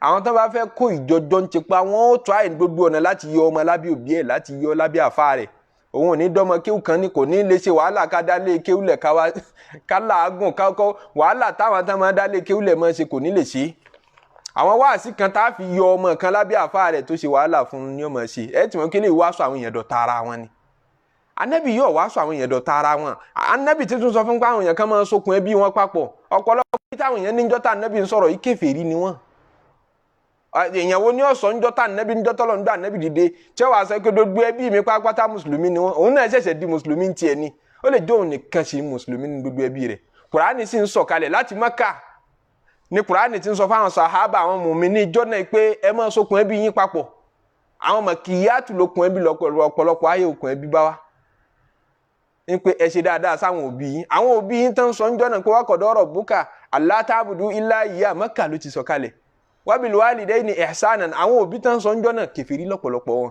Àwọn tó bá fẹ́ kó ìjọjọ ń tipa, wọ́n ó tọ́ àyè gbogbo ọ̀nà láti yọ ọmọ lábẹ́ òbí ẹ̀, láti yọ lábẹ́ àfa rẹ̀. Òun ò ní dọ́mọ kéwù kan ní kò ní lè ṣe wàhálà ká dálé kéwù lẹ̀ ká làágùn ká kọ́ wàhálà táwọn tá máa dálé kéwù lẹ̀ máa ṣe, kò ní lè ṣe. Àwọn wáàsí kan tá a fi yọ ọmọ kan lábẹ́ àfa rẹ̀ tó ṣe wàhálà fún ní ọmọ ṣe ẹ tí wọ́n kí lè wá sọ àwọn èèyàn dọ̀tá ara wọn ni. Anabi yóò wá sọ àwọn èèyàn dọ̀tá ara wọn. Anabi tuntun sọ fún pé àwọn èèyàn kan máa ń sokùn ẹbí wọn papọ̀. Ọ̀pọ̀lọpọ̀ bí táwọn èèyàn níjọ́ tá anabi ń sọ̀rọ̀ yìí, kèfèrí ni wọ́n. Èèyàn wo ni ọ̀sán níjọ́ tá anabi níjọ́ tọ́lọ̀ níjọ́ anabi dìde tí ó wàá sọ pé gbogbo ẹbí mi pátápátá mùsùlùmí ni wọ́n? Òun náà ṣẹ̀ṣẹ̀ di mùsùlùmí tiẹ̀ ni, ó lè jẹ́ òun nìkan ṣe mùsùlùmí ní gbogbo ẹbí rẹ̀. Kùránì sì ń sọ̀kalẹ̀ láti Mákà ní Kùránì ti ń sọ fáwọn sàhábà, àwọn mùmíní ìjọ náà pé ẹ máa sokùn ẹbí yín papọ̀. Àwọn mọ̀kìyàtù lókun ẹbí, lọ́pọ̀lọpọ̀ ayé okùn ẹbí bá wa ní pé ẹ ṣe dáadáa sáwọn òbí yín. Àwọn òbí yín tán sọ ń jọ́nà pé waqada rabbuka alla ta'budu illa iyya, Mákà ló ti sọ̀kalẹ̀, wa bil walidayni ihsanan. Àwọn òbí tán sọ ń jọ́nà, kèfèrí lọ́pọ̀lọpọ̀ wọn.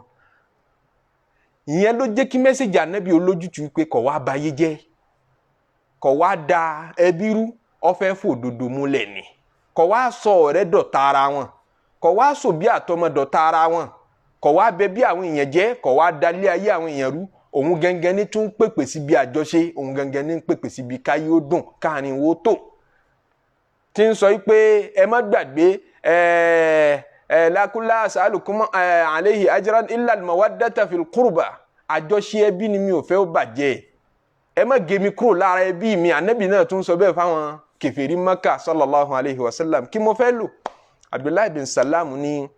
Ìyẹn ló jẹ́ kí message ànábì olójútu pé kọ̀ wá bayé jẹ́, kọ̀ wá da ẹbí rú, ó fẹ́ fòdodo múlẹ̀ ni. Kọ̀ wá sọ ọ̀rẹ́ dọ̀tá ara wọn, kọ̀ wá sòbí àtọmọ dọ̀tá ara wọn, kọ̀ wá bẹ bí àwọn èèyàn jẹ́, kọ̀ wá dalé ayé àwọn èèyàn rú. Òun gẹ́gẹ́ ní tún pèpè síbi àjọṣe, òun gẹ́gẹ́ ní pèpè síbi káyé ó dùn, káàrin wo tó tí ń sọ pé ẹ má gbàgbé ẹ ẹ lákúlá as'alukum alayhi ajran illa al-mawaddata fil qurba. Àjọṣe ẹbí ni mi ò fẹ́ ó bàjẹ́, ẹ má gé mi kúrò lára ẹbí mi. Ànábì náà tún sọ bẹ́ẹ̀ fáwọn kèfèrí Maka sallallahu alayhi wa sallam. Kí mo fẹ́ lò, Abdullahi bin Salam ní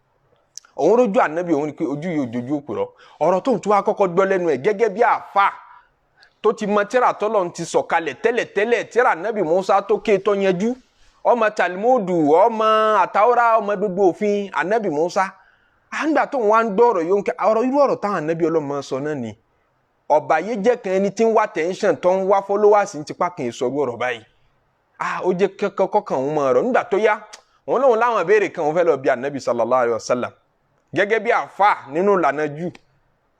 òun rójú ànábì, òun ni pé ojú yìí òjòjú òpùrọ́. Ọ̀rọ̀ tóun tún wá kọ́kọ́ gbọ́ lẹ́nu ẹ̀ gẹ́gẹ́ bí àáfà tó ti mọ tíra tọ́lọ̀ ti sọ̀kalẹ̀ tẹ́lẹ̀tẹ́lẹ̀, tíra ànábì Musa tó ké tó yanjú, ọmọ Talimudu, ọmọ àtàwọ́rá, ọmọ gbogbo òfin ànábì Musa. Àǹgbà tóun wá ń gbọ́ ọ̀rọ̀ yóò ń kẹ́ ọ̀rọ̀ irú ọ̀rọ̀ táwọn ànábì ọlọ́mọ sọ náà ni. Ọ̀bà yìí jẹ́ kan ẹni tí ń wá attention, tó ń wá followers ní tipa kì í sọ̀rọ̀ ọ̀rọ̀ báyìí. Ó jẹ́ kọ́kọ́ kan òun mọ̀ ọ̀rọ̀. Nígbà tó yá, òun lòun láwọn ìbéèrè kan òun fẹ́ lọ bí ànábì sallallahu alayhi wa sallam gẹ́gẹ́ bí àfa nínú ìlànà jù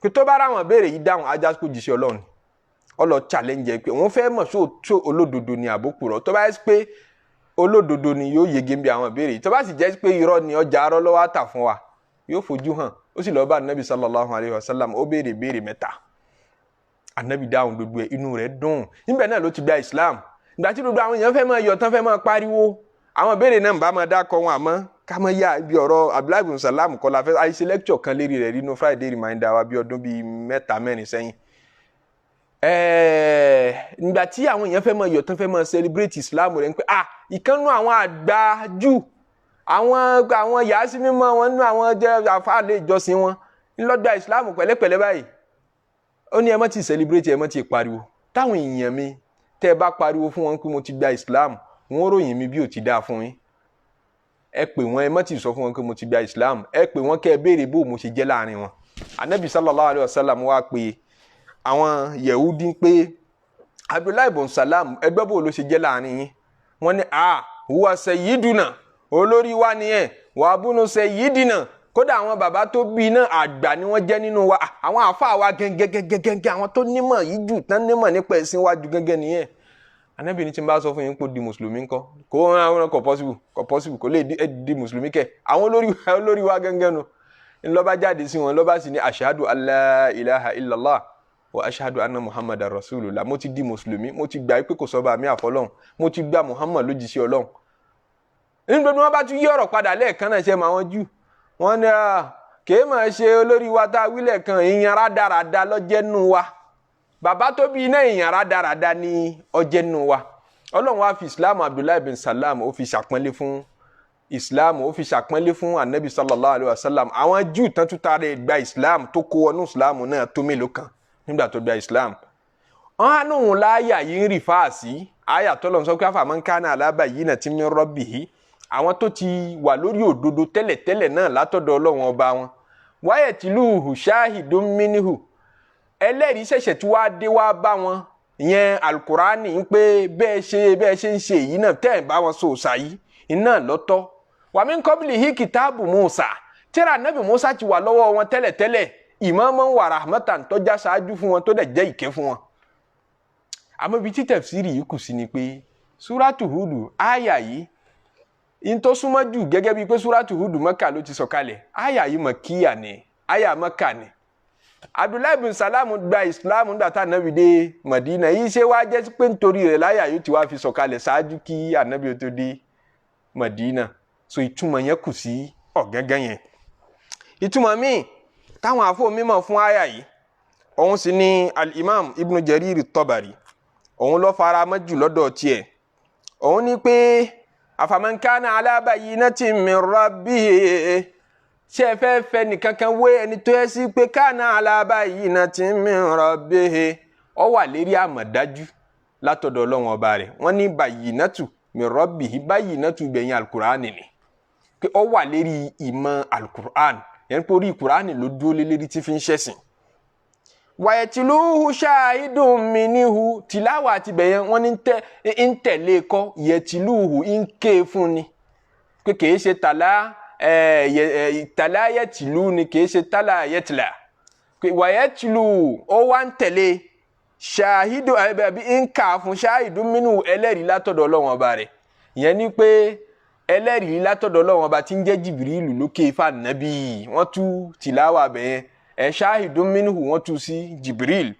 pé tó bá ráwọn ìbéèrè yìí dáhùn, ajá kó jíṣẹ́ Ọlọ́run. Ó lọ challenge ẹ pé òun fẹ́ mọ̀ ṣó olódodo ni àbókùrọ̀. Tó bá yẹ pé olódodo ni, yóò yege bí àwọn ìbéèrè yìí. Tó bá sì jẹ́ pé irọ́ ni, ọjà arọ́ lọ́wọ́ àtà fún wa, yóò fojú hàn. Ó sì lọ bá anabi sallallahu alayhi wa sallam, ó béèrè béèrè mẹ́ta, anabi dáhùn gbogbo ẹ̀, inú rẹ̀ dùn. Níbẹ̀ náà ló ti gba Islam. Ìgbà tí gbogbo àwọn èèyàn fẹ́ máa yọ̀ tán, fẹ́ máa pariwo, Àwọn ìbéèrè náà ń bá máa dákọ wọn, àmọ́ ká máa yá ibi ọ̀rọ̀ Abdullahi bin Salam kọ́ la fẹ́. Àìṣe lecture kan lérí rẹ̀ nínú Friday reminder wa bí ọdún bíi 3 mẹ́rin sẹ́yìn. Nígbà tí àwọn èèyàn fẹ́ máa yọ̀ tán, fẹ́ máa celebrate Islam rẹ̀ ń pẹ́, ìkànnú àwọn àgbà jù, àwọn yàásí mímọ́ wọn nínú àwọn jẹ́ àfáàlẹ́ ìjọsìn wọn ńlọ́gbà Islam pẹ̀lẹ́pẹ̀lẹ́ báyìí. Ó ní ẹ má ti celebrate, ẹ má ti pariwo. Táwọn èèyàn mi tẹ́ ẹ bá pariwo fún wọn pé mo ti gba Islam, wọ́n ròyìn mi bí ò ti dáa fún yín. Ẹ pè wọ́n, ẹ má ti sọ fún wọn pé mo ti gba Islam, ẹ pè wọ́n kẹ́ ẹ béèrè bó mo ṣe jẹ́ láàrin wọn. Anabi sallallahu alayhi wa sallam wá pé àwọn Yehudi pé Abdullahi bin Salam, ẹgbẹ́ bó ló ṣe jẹ́ láàrin yín? Wọ́n ní huwa sayyiduna, olórí wa nìyẹn, wa abunu sayyidina, kódà àwọn bàbá tó bí náà àgbà ni wọ́n jẹ́ nínú wa, àwọn àáfàá wa gẹ́gẹ́gẹ́gẹ́, àwọn tó nímọ̀ yìí jù tán nímọ̀ nípa ẹ̀sìn wa jù gẹ́gẹ́ nìyẹn. Ànábì ní tí n bá sọ fún yín pé ó di mùsùlùmí ńkọ́? Kò rán, kò possible, kò possible, kò lè di mùsùlùmí kẹ. Àwọn olórí wa gẹ́gẹ́ nu ńlọ́ba jáde sí wọn, lọ́ba sì ní ashhadu alla ilaha illallah wa ashhadu anna muhammadar rasulullah. Mo ti di mùsùlùmí, mo ti gbà pé kò sọ́ba mi àfọlọ́hun, mo ti gba Muhammad lójíṣẹ́ Ọlọ́hun. Nígbà tí wọ́n bá tún yí ọ̀rọ̀ padà lẹ́ẹ̀kan náà, ṣe mọ àwọn Júù wọ́n ní kèé máa ṣe olórí wa tá a wílẹ̀ kan, ìyẹn rádaràda lọ́jẹ́ nù wa, bàbá tó bí iná ìyẹn rádaràda ní ọjẹ́ nù wa. Ọlọ́run wá fi Islam Abdullahi bin Salam, ó fi ṣàpọ́nlé fún Islam, ó fi ṣàpọ́nlé fún Anabi sallallahu alayhi wa sallam. Àwọn Júù tán tún taara gba Islam tó kó wọnú Islam náà tó mélòó kan nígbà tó gba Islam. Wọn á nóhun láàyà yìí ń rì fáàsì àyà tọ́lọ̀ sọ pé afaman kana ala bayyinatin min rabbihi, àwọn tó ti wà lórí òdodo tẹ́lẹ̀tẹ́lẹ̀ náà látọ̀dọ̀ Ọlọ́run ọba wọn. Wayatluhu shahidun minhu, ẹlẹ́rìí ṣẹ̀ṣẹ̀ tí wàá dé wàá bá wọn, ìyẹn alukurani ń pé bẹ́ẹ̀ ṣe ń ṣe èyí náà tẹ́ ẹ̀ bá wọn sọ òòṣà yìí iná lọ́tọ̀. Wa min qablihi kitabu Musa, tíra nabi Musa ti wà lọ́wọ́ wọn tẹ́lẹ̀tẹ́lẹ̀, imaman wa rahmatan, tó já ṣáájú fún wọn, tó dẹ̀ jẹ́ ìkẹ́ fún wọn. Àmọ́ ibi tí tafsiri yìí kù sí ni pé Suratu Hudu àyà yìí in tó súnmọ́ jù gẹ́gẹ́ bíi pé Suratu Hudu Mẹ́kà ló ti sọ̀kalẹ̀, àyà yìí Màkíyà ni, àyà Mẹ́kà ni. Abdullahi bin Salam gba Islam nígbà tá ànábì dé Madina yìí, ṣé wàá jẹ́ pé nítorí rẹ̀ láyà yóò ti wá fi sọ̀kalẹ̀ ṣáájú kí ànábì tó dé Madina? So ìtumọ̀ yẹn kù sí ọ̀gángan yẹn. Ìtumọ̀ míì táwọn àfọ mímọ̀ fún àyà yìí, òun sì ni al-Imam Ibn Jarir Tabari, òun ló fara mọ́ jù lọ́dọ̀ tiẹ̀. Òun ní pé afaman kana ala bayyinatin min rabbihi, ṣé ẹ fẹ́ fẹ́ nìkankan wé ẹni tó yẹ sí pé kana ala bayyinatin min rabbihi, ó wà lérí àmọ̀dájú látọ̀dọ̀ Ọlọ́run ọba rẹ̀. Wọ́n ní bayyinatu min rabbihi, bayyinatu gbẹ̀yìn alukur'ani ni pé ó wà lérí ìmọ̀ alukur'an, yẹn pé orí kur'ani ló dúró lé lérí tí fi ń ṣẹ̀sìn. Wayatluhu shahidun minhu, tìláwà àti bẹ̀yẹn wọ́n ní ń tẹ̀lé kọ́, yatluhu ń ké fún ni pé kìí ṣe tàlá tàlá yatlu ni, kìí ṣe tàlá yatla, pé wayatlu ó wá ń tẹ̀lé ṣahidu àbí ń kà fún shahidun minhu, ẹlẹ́rìí látọ̀dọ̀ Ọlọ́run ọba rẹ̀. Ìyẹn ni pé ẹlẹ́rìí látọ̀dọ̀ Ọlọ́run ọba tí ń jẹ́ Jìbìrìlù lókè fànàbí. Wọ́n tú tìláwà bẹ̀yẹn ẹ̀ ṣáhìdún minhu, wọ́n tú sí Jibril.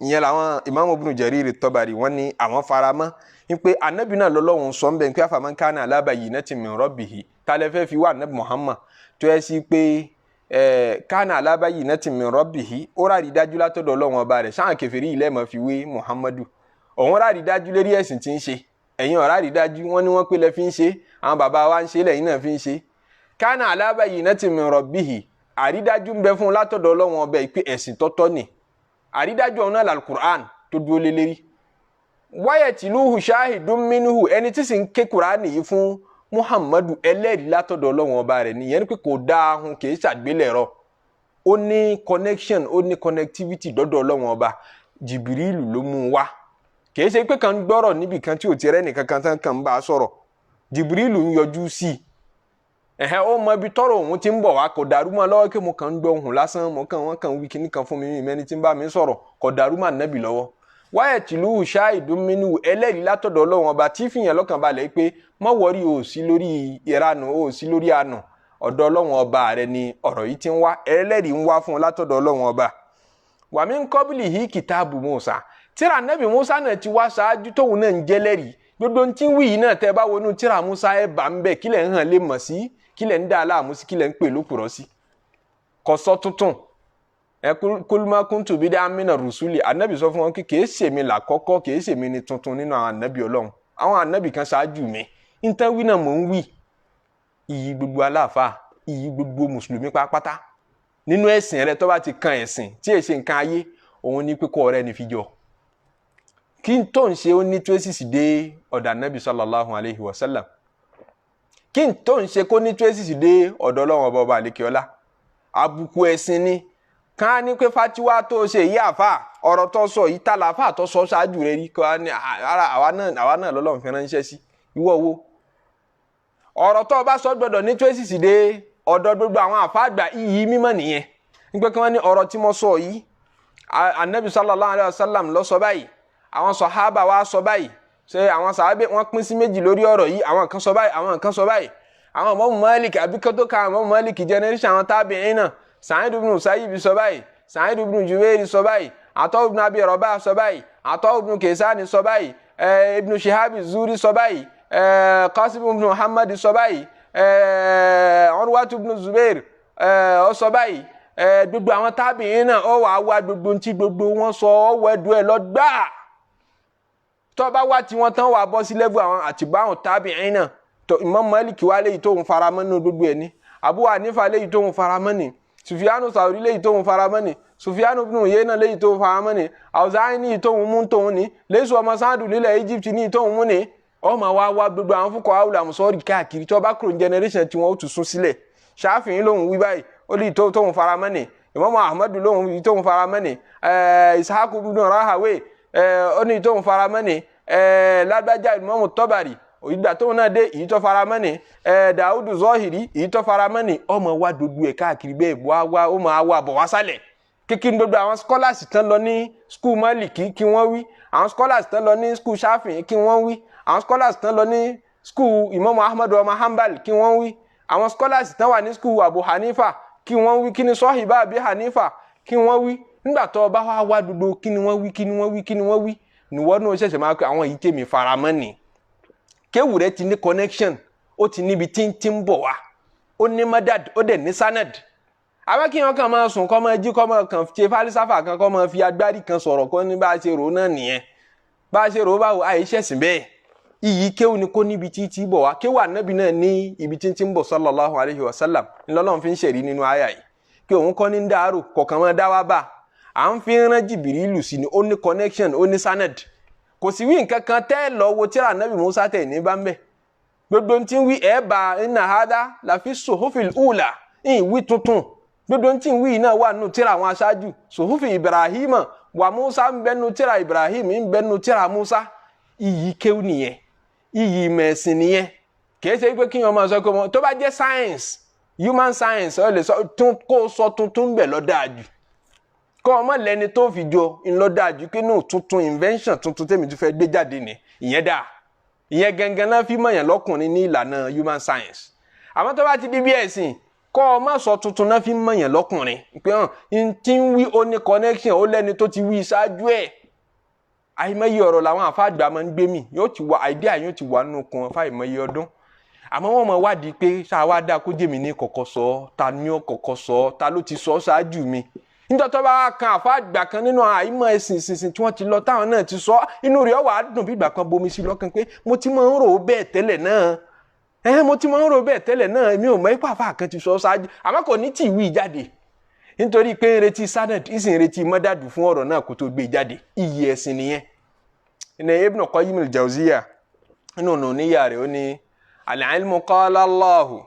Ìyẹn làwọn Imam Ibn Jarir Tabari wọ́n ní àwọn faramọ́ ní pé anabi náà lọ́lọ́run sọ ń bẹ̀ pé afaman kana ala bayyinatin min rabbihi, tálẹ́ fẹ́ fi wá anabi Muhammad tó yẹ sí pé kana ala bayyinatin min rabbihi, ó rárí dájú látọ̀dọ̀ Ọlọ́run ọba rẹ̀. Sáà kèfèrí ilẹ̀ mọ̀ fi wé Muhammadu, òun rárí dájú lérí ẹ̀sìn tí ń ṣe, ẹ̀yin ọ̀rá rí dájú. Wọ́n ní wọ́n pé lẹ fi ń ṣe, àwọn bàbá wa ń ṣe, lẹ́yìn náà fi ń ṣe. Kana ala bayyinatin min rabbihi, àrídájú ń bẹ fún látọ̀dọ̀ Ọlọ́run ọba pé ẹ̀sìn tọ́tọ́ ni, àrídájú ọ̀hún náà làlùkùrán tó dúró lé lérí. Wayatluhu shahidun minhu, ẹni tí sì ń ké kùránì yìí fún Muhammadu, ẹlẹ́rìí látọ̀dọ̀ Ọlọ́run ọba rẹ̀ nìyẹn, ni pé kò dáa ahun, kì í ṣàgbélẹ̀rọ, ó ní connection, ó ní connectivity dọ́dọ̀ Ọlọ́run ọba, Jìbìrìlù ló mú un wá. Kì í ṣe pé kàn ń gbọ́rọ̀ níbì kan tí ò ti rẹ́ nìkan kan tán kàn ń bá a sọ̀rọ̀, Jìbìrìlù ń yọjú sí i. Ẹ̀hẹ́, ó mọ ibi tọ́rọ̀ òun ti ń bọ̀ wá, kò dàrú mọ́ lọ́wọ́ kí mo kàn ń gbọ́ ohùn lásán, mo kàn wọ́n kàn wí kíní kan fún mi, mẹ́ni tí ń bá mi sọ̀rọ̀, kò dàrú mọ́ ànábì lọ́wọ́. Wayatluhu shahidun minhu, ẹlẹ́rìí látọ̀dọ̀ Ọlọ́run ọba tí fìyàn lọ́kàn balẹ̀ pé mọ́ wọ́rí, o sí lórí ìranù, o sí lórí àánú, ọ̀dọ̀ Ọlọ́run ọba rẹ ni ọ̀rọ̀ yìí ti ń wá, ẹlẹ́rìí ń wá fún un látọ̀dọ̀ Ọlọ́run ọba. Wa min qablihi kitabu Musa, tíra ànábì Musa náà ti wá ṣáájú tóun náà ń jẹ́lẹ́rìí. Gbogbo ntí wí yìí náà tẹ́ bá wọnú tíra Musa ẹ̀ bá ń bẹ̀, kílẹ̀ ń hàn lè mọ̀ sí, kílẹ̀ ń dá aláàmú sí, kílẹ̀ ń pè lókùrọ̀ sí. Kò sọ tuntun. Ẹ kulma kuntu bid'an amina rusuli, anabi sọ fún wọn kí kìí ṣèmi làkọ́kọ́, kìí ṣèmi ni tuntun nínú àwọn anabi Ọlọ́run, àwọn anabi kan ṣáájú mi. Ntẹ́ wí náà mò ń wí. Iyì gbogbo aláàfáà, iyì gbogbo mùsùlùmí pátápátá nínú ẹ̀sìn rẹ tó bá ti kan ẹ̀sìn tí èsì nǹkan ayé, òun ní pípọ̀ rẹ ní fi jọ. Kí n tó ń ṣe ó ní traces dé ọ̀dọ̀ anabi sallallahu alayhi wa sallam. Kí n tó ń ṣe kó ní traces dé ọ̀dọ̀ Ọlọ́run ọba ọba àlekèọ́lá. Àbùkù ẹ̀sìn ni ká ní pé fatiwa tó ṣe yí àfa, ọ̀rọ̀ tó sọ yìí tá làáfà tó sọ ṣáájú rẹ rí, kó ní ara àwa náà, àwa náà lọ́lọ́run fi ránṣẹ́ sí ìwọ wo. Ọ̀rọ̀ tó o bá sọ gbọ́dọ̀ ní traces dé ọ̀dọ̀ gbogbo àwọn àfa àgbà. Iyì mímọ́ nìyẹn nígbà kí wọ́n ní ọ̀rọ̀ tí mo sọ yìí, anabi sallallahu alayhi wa sallam ló sọ báyìí, àwọn sọ̀hábà wa sọ báyìí, ṣé àwọn sàábé wọ́n pín sí méjì lórí ọ̀rọ̀ yìí, àwọn kan sọ báyìí, àwọn kan sọ báyìí, àwọn Imamu Malik àbí kótó ka àwọn Imamu Malik generation, àwọn tábìín náà, Sa'id ibn Musayyib sọ báyìí, Sa'id ibn Jubayr sọ báyìí, Ata ibn Abi Rabah sọ báyìí, Ata ibn Kaysani sọ báyìí, Ibn Shihab Zuri sọ báyìí, Qasim ibn Muhammad sọ báyìí, Urwatu ibn Zubair ó sọ báyìí. Gbogbo àwọn tábìín náà, ó wàá wá gbogbo ntí gbogbo wọn sọ, ó wẹ́dùn ẹ̀ lọ gbáà. Tó bá wá tí wọ́n tán, wà bọ́ sí level àwọn àtìbá àwọn tábìín náà. Tó Imam Malik wá léyìí tó ń faramọ́ nínú gbogbo ẹ̀ ní, Abu Hanifa léyìí tó ń faramọ́ ní, Sufyanu Thawri léyìí tó ń faramọ́ ní, Sufyanu ibn Uyayna léyìí tó ń faramọ́ ní, Awza'i ní tó ń mú tóun ní, Laysu ọmọ Sa'du nílẹ̀ Egypt ní tó ń mú ní. Ọmọ wa wá gbogbo àwọn fúnkọ awùlà àmùsọ́rì káàkiri. Tó bá kúrò ní generation tí wọ́n ó tún sún sílẹ̀, Shafi'i lòun wí báyìí, ó lè tó tóun faramọ́ ní, Imam Ahmadu lòun wí tóun faramọ́ ní, Ishaq ibn Rahawayh ó ní tóun faramọ́ ní, lágbájá Imam Tabari ìgbà tóun náà dé, èyí tó faramọ́ ni, Dàúdù Zọ́hìrì èyí tó faramọ́ ni. Ọmọ wa gbogbo ẹ̀ káàkiri bẹ́ẹ̀ wá wá, ó máa wá bọ̀ wá sálẹ̀ kíkí. Gbogbo àwọn scholars tán lọ ní school Maliki, kí wọ́n wí? Àwọn scholars tán lọ ní school Shafi'i, kí wọ́n wí? Àwọn scholars tán lọ ní school Imam Ahmad ọmọ Hanbal, kí wọ́n wí? Àwọn scholars tán wà ní school Abu Hanifa, kí wọ́n wí? Kí ni sọ́hìbá Abi Hanifa, kí wọ́n wí? Nígbà tó o bá wá wá gbogbo kí ni wọ́n wí, kí ni wọ́n wí, kí ni wọ́n wí, níwọ́n náà ṣẹ̀ṣẹ̀ máa pé àwọn yìí tèmi faramọ́ ni. Kéwù rẹ ti ní connection, ó ti níbi tí ń tí ń bọ̀ wá, ó ní madad, ó dẹ̀ ní sanad. Àwọn kí wọn kàn máa sùn, kọ́ máa jí, kọ́ máa kàn ṣe falisafa kan, kọ́ máa fi agbárí kan sọ̀rọ̀, kọ́ ní bá a ṣe rò náà nìyẹn. Bá a ṣe rò báwo àyè ṣẹ̀sìn bẹ́ẹ̀. Iyì kéwù ni kó níbi tí tí bọ̀ wá. Kéwù ànábì náà ní ibi tí tí ń bọ̀ sallallahu alayhi wa sallam. Ńlọ́lọ́run fi ń ṣẹ̀rí nínú àyà yìí kí òun kọ́ ní ń dàrú kọ̀ọ̀kan máa dá wá bá à ń fi rán Jìbìrìlù sí ni. Ó ní connection, ó ní sanad. Kò sí wí nǹkan kan tẹ́ lọ wo tíra ànábì Musa tẹ̀ ní bá ń bẹ̀. Gbogbo tí ń wí ẹ̀ bá inna hadha lafi suhufil ula ń wí tuntun. Gbogbo tí ń wí náà wà nù tíra àwọn aṣáájú, suhufi Ibrahima wà Musa ń bẹ nù tíra Ibrahim, ń bẹ nù tíra Musa. Iyì kéwù nìyẹn, iyì mẹ̀sìn nìyẹn. Kìí ṣe pé kíyan máa sọ pé wọn tó bá jẹ́ science, human science, ọ lè sọ tún, kó sọ tuntun bẹ̀ lọ dáa jù, kọ́ ọmọ lẹni tó fi jọ ńlọ dáa jù pé nù tuntun, invention tuntun tèmi tún fẹ́ gbé jáde ní ìyẹn dáa. Ìyẹn gangan náà fi mọ̀yàn lọ́kùnrin ní ìlànà human science. Àmọ́ tó bá ti di bí ẹ̀sìn, kọ́ ọ má sọ tuntun náà fi mọ̀yàn lọ́kùnrin pé hàn n tí ń wí, ó ní connection, ó lẹ́ni tó ti wí ṣáájú ẹ̀. Àìmọye ọ̀rọ̀ làwọn àfáàgbà máa ń gbé mì, yóò ti wà, idea yóò ti wà nínú kun fáìmọye ọdún, àmọ́ wọ́n mọ̀ wádìí pé ṣáà wá dáa kó jèmi ní kọ̀kọ́ sọ, ta ni ó kọ̀kọ́ sọ, ta ló ti sọ ṣáájú mi. Níjọ́ tó bá kan àfáàgbà kan nínú àìmọ̀ ẹ̀sìn ìsinsìn tí wọ́n ti lọ, táwọn náà ti sọ, inú rẹ̀ wàá dùn bí ìgbà kan bomi sí lọ́kàn pé mo ti máa ń rò ó bẹ́ẹ̀ tẹ́lẹ̀ náà, ẹ mo ti máa ń rò ó bẹ́ẹ̀ tẹ́lẹ̀ náà, èmi ò mọ̀ ipá àfáà kan ti sọ ṣáájú. Àmọ́ kò ní tì wí jáde nítorí pé ń retí sanad, ìsìn ń retí mọ́dàdù fún ọ̀rọ̀ náà kó tó gbé jáde. Iyì ẹ̀sìn nìyẹn. Ní Ibn Qayyim al-Jawziyya nínú Nuniyya rẹ̀, ó ní al-ilmu qala Allahu